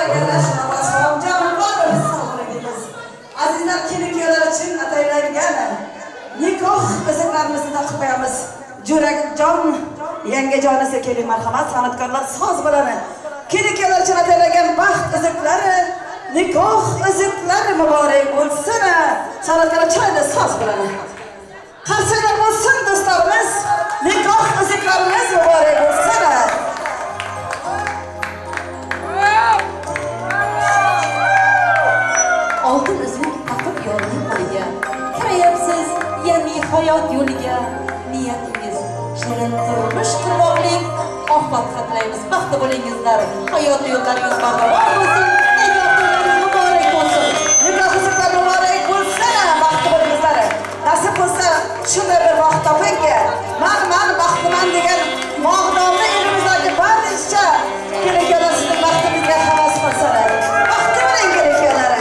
Barakalla, shunaqa bor sog'ligimiz. Azizlar, kelin-kuyovlar uchun ataylangan nikoh uzuklarimizni taqib qo'yamiz. Jo'rajon, yangajonisi keling, marhamat, san'atkorlar soz bilan kelin-kuyovlar uchun ataylangan baxt uzuklari, nikoh uzuklari muborak bo'lsin. San'atkorlar chiroyli soz bilan. Qarsaklar bo'lsin do'stlarimiz, nikoh uzuklarimiz muborak bo'lsin. Oltin uzuk taqib yorning qo'liga, kirayapsiz yangi hayot yo'liga. Niyatingiz shirin turmush qurmoqlik. Oq fotiha tilaymiz, baxtli bo'lingizlar, hayot yo'llaringiz barqaror bo'lsin, nikoh to'ylaringiz muborak bo'lsin. Nikoh uzuklari muborak bo'lsin, baxtli bo'lingizlar. Nasib bo'lsa shunday bir vaqt topingki, man baxtliman degan mog'nomni elimizdagi barcha kelin-kuyovlar sizning baxtingizga havas qilsin. Baxtli bo'ling kelin-kuyovlar.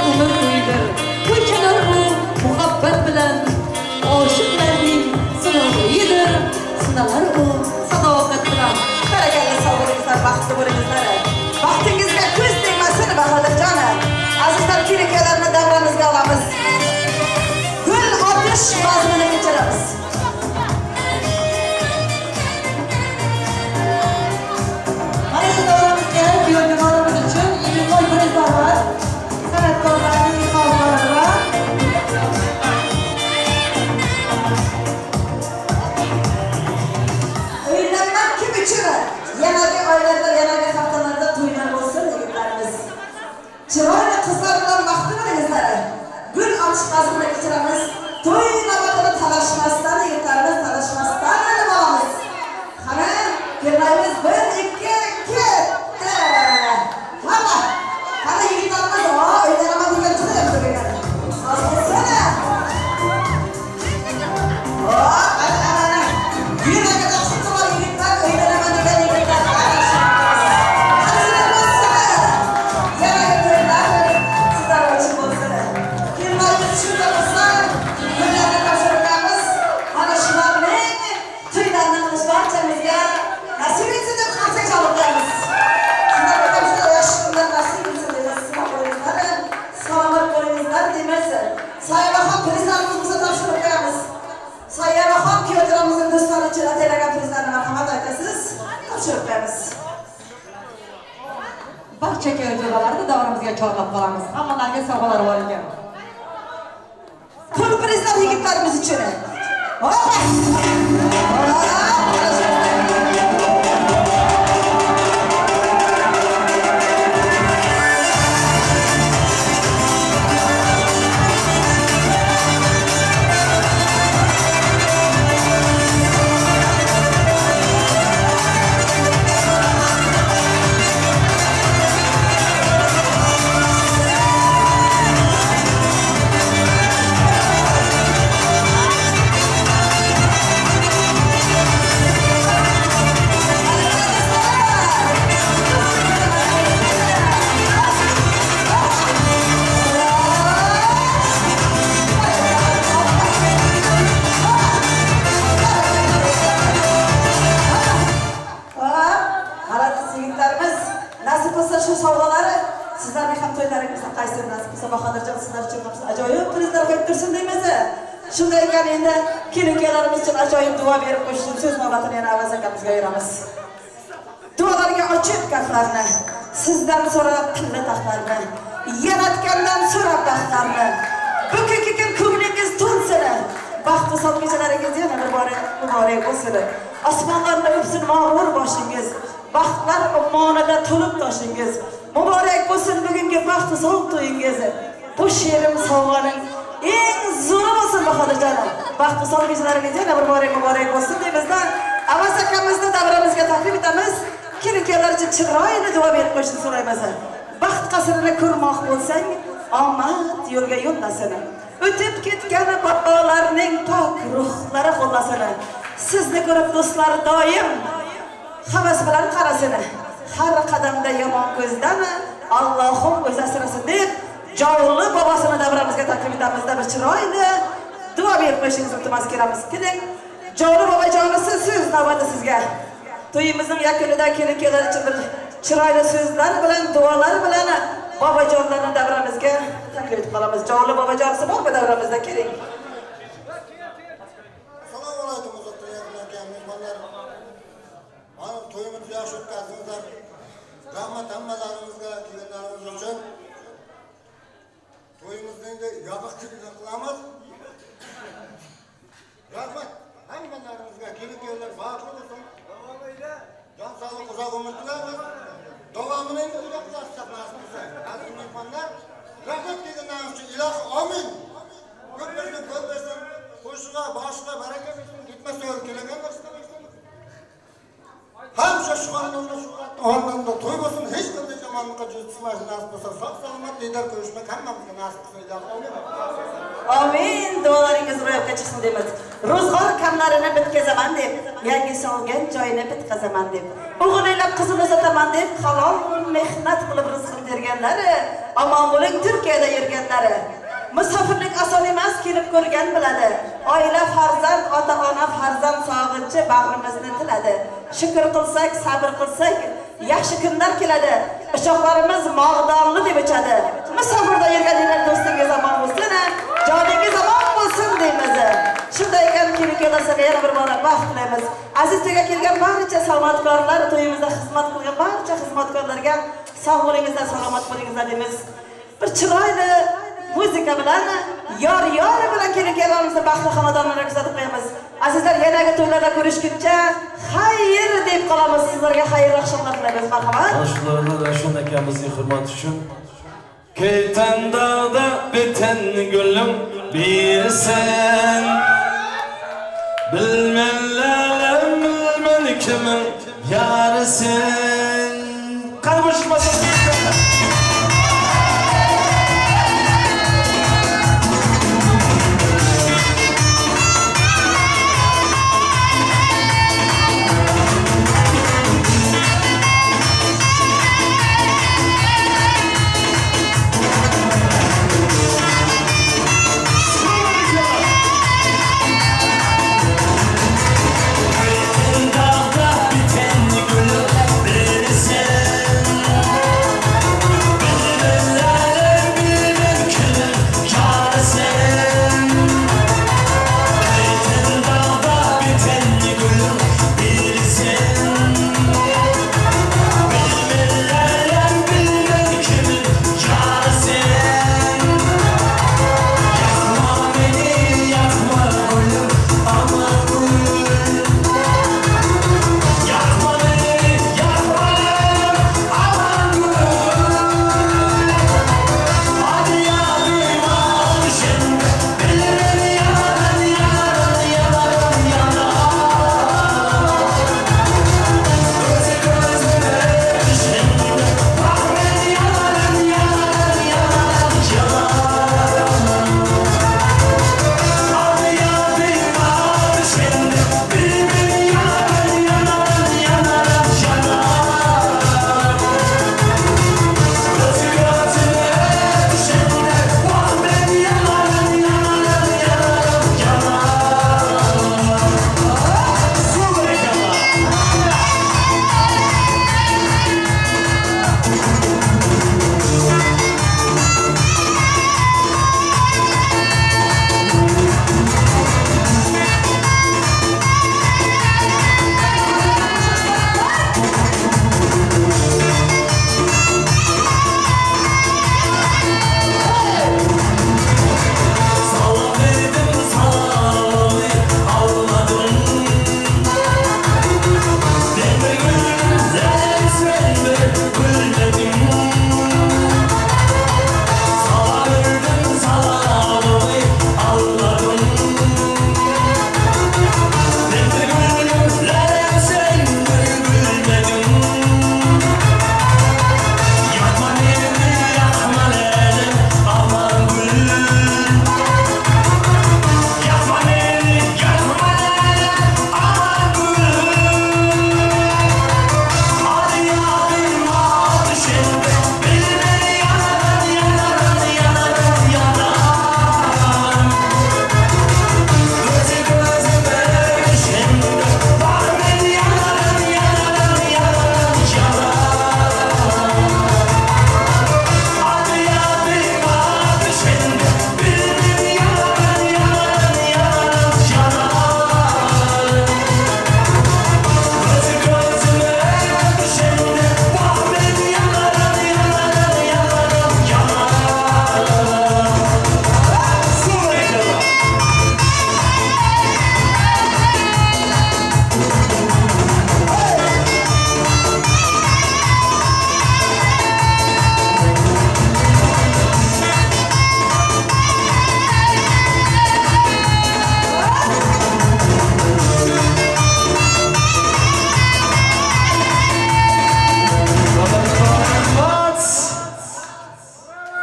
Umr to'yidir. To'ychalar u muhabbat bilan oshiqlarning sinovidir, sinalar u sadoqat bilan. Barakalla, sog' bo'lingizlar, baxtli bo'lingizlar. Baxtingizga ko'z tegmasin, Bahodirjon. Azizlar, kelin-kuyovlarni davramizga olamiz. Gul otish bazmini kechiramiz. Mana shu davramizga kuyovjo'ralarimiz uchun imennoy prizlar bor. San'atkorlarning sovg'alari bor. Uylanmak kim uchun? Yanagi oylarda, yanagi haftalarda to'ylar bo'lsin yigitlarimiz. Chiroyli qizlar bilan baxtli bo'lingizlar. Gul otish bazmini kechiramiz. To'y navbatini talashmasdan yigitlarimiz, talashmasdan olamiz. Qani, kelmaymiz 1 2 ketdi. Hamma. Qani yigitlarimiz, uylanaman degan chiqyapti degan. Soz bo'lsin. Ana, ana. Yuragi taqsin bor yigitlar, uylanaman degan yigitlar. Hazır bo'lsin. Yanagi to'ylar sizlar uchun bo'lsin. Kelmaymiz shunda bo'lsa, gullarni topshiramiz. Mana shularning to'ylarini qilish barchamizga nasib etsin deb qarsak chalib qo'yamiz. Sizlarga ham shunday yaxshi kunlar nasib etsin deymiz. Sog' bo'linglar, salomat bo'linglar deymiz. Sayobaxon prizlarimiz bo'lsa topshirib qo'yamiz. Sayobaxon kuyovjo'ramizning do'stlari uchun ataylagan prizlarni marhamat aytasiz, topshirib qo'yamiz. Barcha kuyovjo'ralarni davramizga chorlab qolamiz. Hammalariga sovg'alar bor ekan. Pul prizlar yigitlarimiz uchun. Hoppa! Bahodirjon sizlar uchun ajoyib prizlar qo'yib tursin deymiz. Shunday ekan endi kelin-kuyovlarimiz uchun ajoyib duo berib qo'yishsin. So'z navbatini yana Avaz akamizga beramiz. Duolarga ochib kaflarni, sizdan so'rab tilla taxtlarni, yaratgandan so'rab baxtlarni. Bugungi kun ko'nglingiz to'lsin. Baxt va sog' kechalaringiz yana bir bora muborak bo'lsin. Osmonlarni o'psin mag'rur boshingiz, baxtlar ummonida to'lib toshingiz. Muborak bo'lsin bugungi baxt va sog' to'yingiz. Bu she'rim sovg'aning eng zo'ri bo'lsin Bahodirjon. Baxt va sog' kechalaringiz yana bir bora muborak bo'lsin deymizda Avaz akamizni davramizga taklif etamiz. Kelin-kuyovlar uchun chiroyli duo berib qo'yishni so'raymiz. Baxt qasrini ko'rmoq bo'lsang, omad yo'lga yo'llasin. O'tib ketgan bobolarning pok ruhlari qo'llasin. Sizni ko'rib do'stlar doim havas bilan qarasin. Har qadamda yomon ko'zdan Allohim o'zi asrasin deb Jovli bobosini davramizga taklif etamizda bir chiroyli duo berib qo'yishingizni iltimos qilamiz. Keling, Jovli bobojonisi, so'z navbati sizga. To'yimizning yakunida kelin-kuyovlar uchun bir Chiroyli so'zlar bilan, duolar bilan bobojonlarni davramizga taklif etib qolamiz. Jonli bobojonsi bormi davramizda? Keling. Assalomu alaykum hurmatli mehmonlar. Mana to'yimizni yaxshi o'tkazdingizlar. Rahmat hammalaringizga kelganlaringiz uchun. To'yimizni endi yopiq kunini qilamiz. Rahmat hammalaringizga, kelin-kuyovlar baxtli bo'lsin. Jon sog'lik, uzoq umr tilaymiz. Davomini endi xudo qilsa nasib qilsa. Aziz mehmonlar, rahmat kelganlaringiz uchun ilohi amin. Ko'p bersin, ko'p bersin. Qo'shig'a, boshiga baraka bersin. Ketmas yo'l kelgan narsa bersin. Hamisha shu xonadonda, shu xonadonda to'y bo'lsin, hech qanday yomonlikqa yuz tutmasin, nasib bo'lsa, sog' salomat diydor ko'rishmak hammamizga nasib qilsin. Ilohi amin. Amin. Duolaringiz ro'yobga chiqsin deymiz. Ro'zg'or kamlarini bitkazaman deb, yangi solgan joyini bitkazaman deb, o'g'il qizini sotaman deb, halol mehnat qilib rizqini terganlari, omon bo'ling Turkiyada yurganlari. Musofirlik oson emas, kelib ko'rgan biladi. Oila, farzand, ota-ona, farzand sog'inchi bag'rimizni tiladi. Shukr qilsak, sabr qilsak, yaxshi kunlar keladi. Ushoqlarimiz mog'donli deb ichadi. Musofirda yurganlar do'stingiz omon bo'lsin, joningiz omon bo'lsin deymiz. Shunday ekan, kelin-kuyovlarga yana bir bora baxt tilaymiz. Aziz to'yga kelgan barcha san'atkorlar, to'yimizda xizmat qilgan barcha xizmatkorlarga sog' bo'lingizlar, salomat bo'lingizlar deymiz. Bir chiroyli muzika bilan, yor-yor bilan kelin-kuyovlarimizni baxtli xonadonlarga kuzatib qo'yamiz. Azizlar, yanagi to'ylarda ko'rishguncha xayr deb qolamiz. Sizlarga xayrli oqshomlar tilaymiz. Marhamat. Mana Rashon akamizning hurmati uchun Keten dağda biten gülüm bir sen. Bilmen lalem, bilmen kimin yarısın. Kavuşmasın. Dağda biten gülüm bir sen.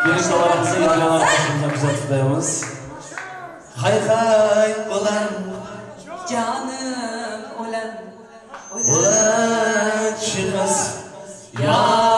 Gelin dolarımızı yediren arkadaşımıza güzel tutayımız. Hay hay ulan. Canım ulan. Ulan çıkız. Ya.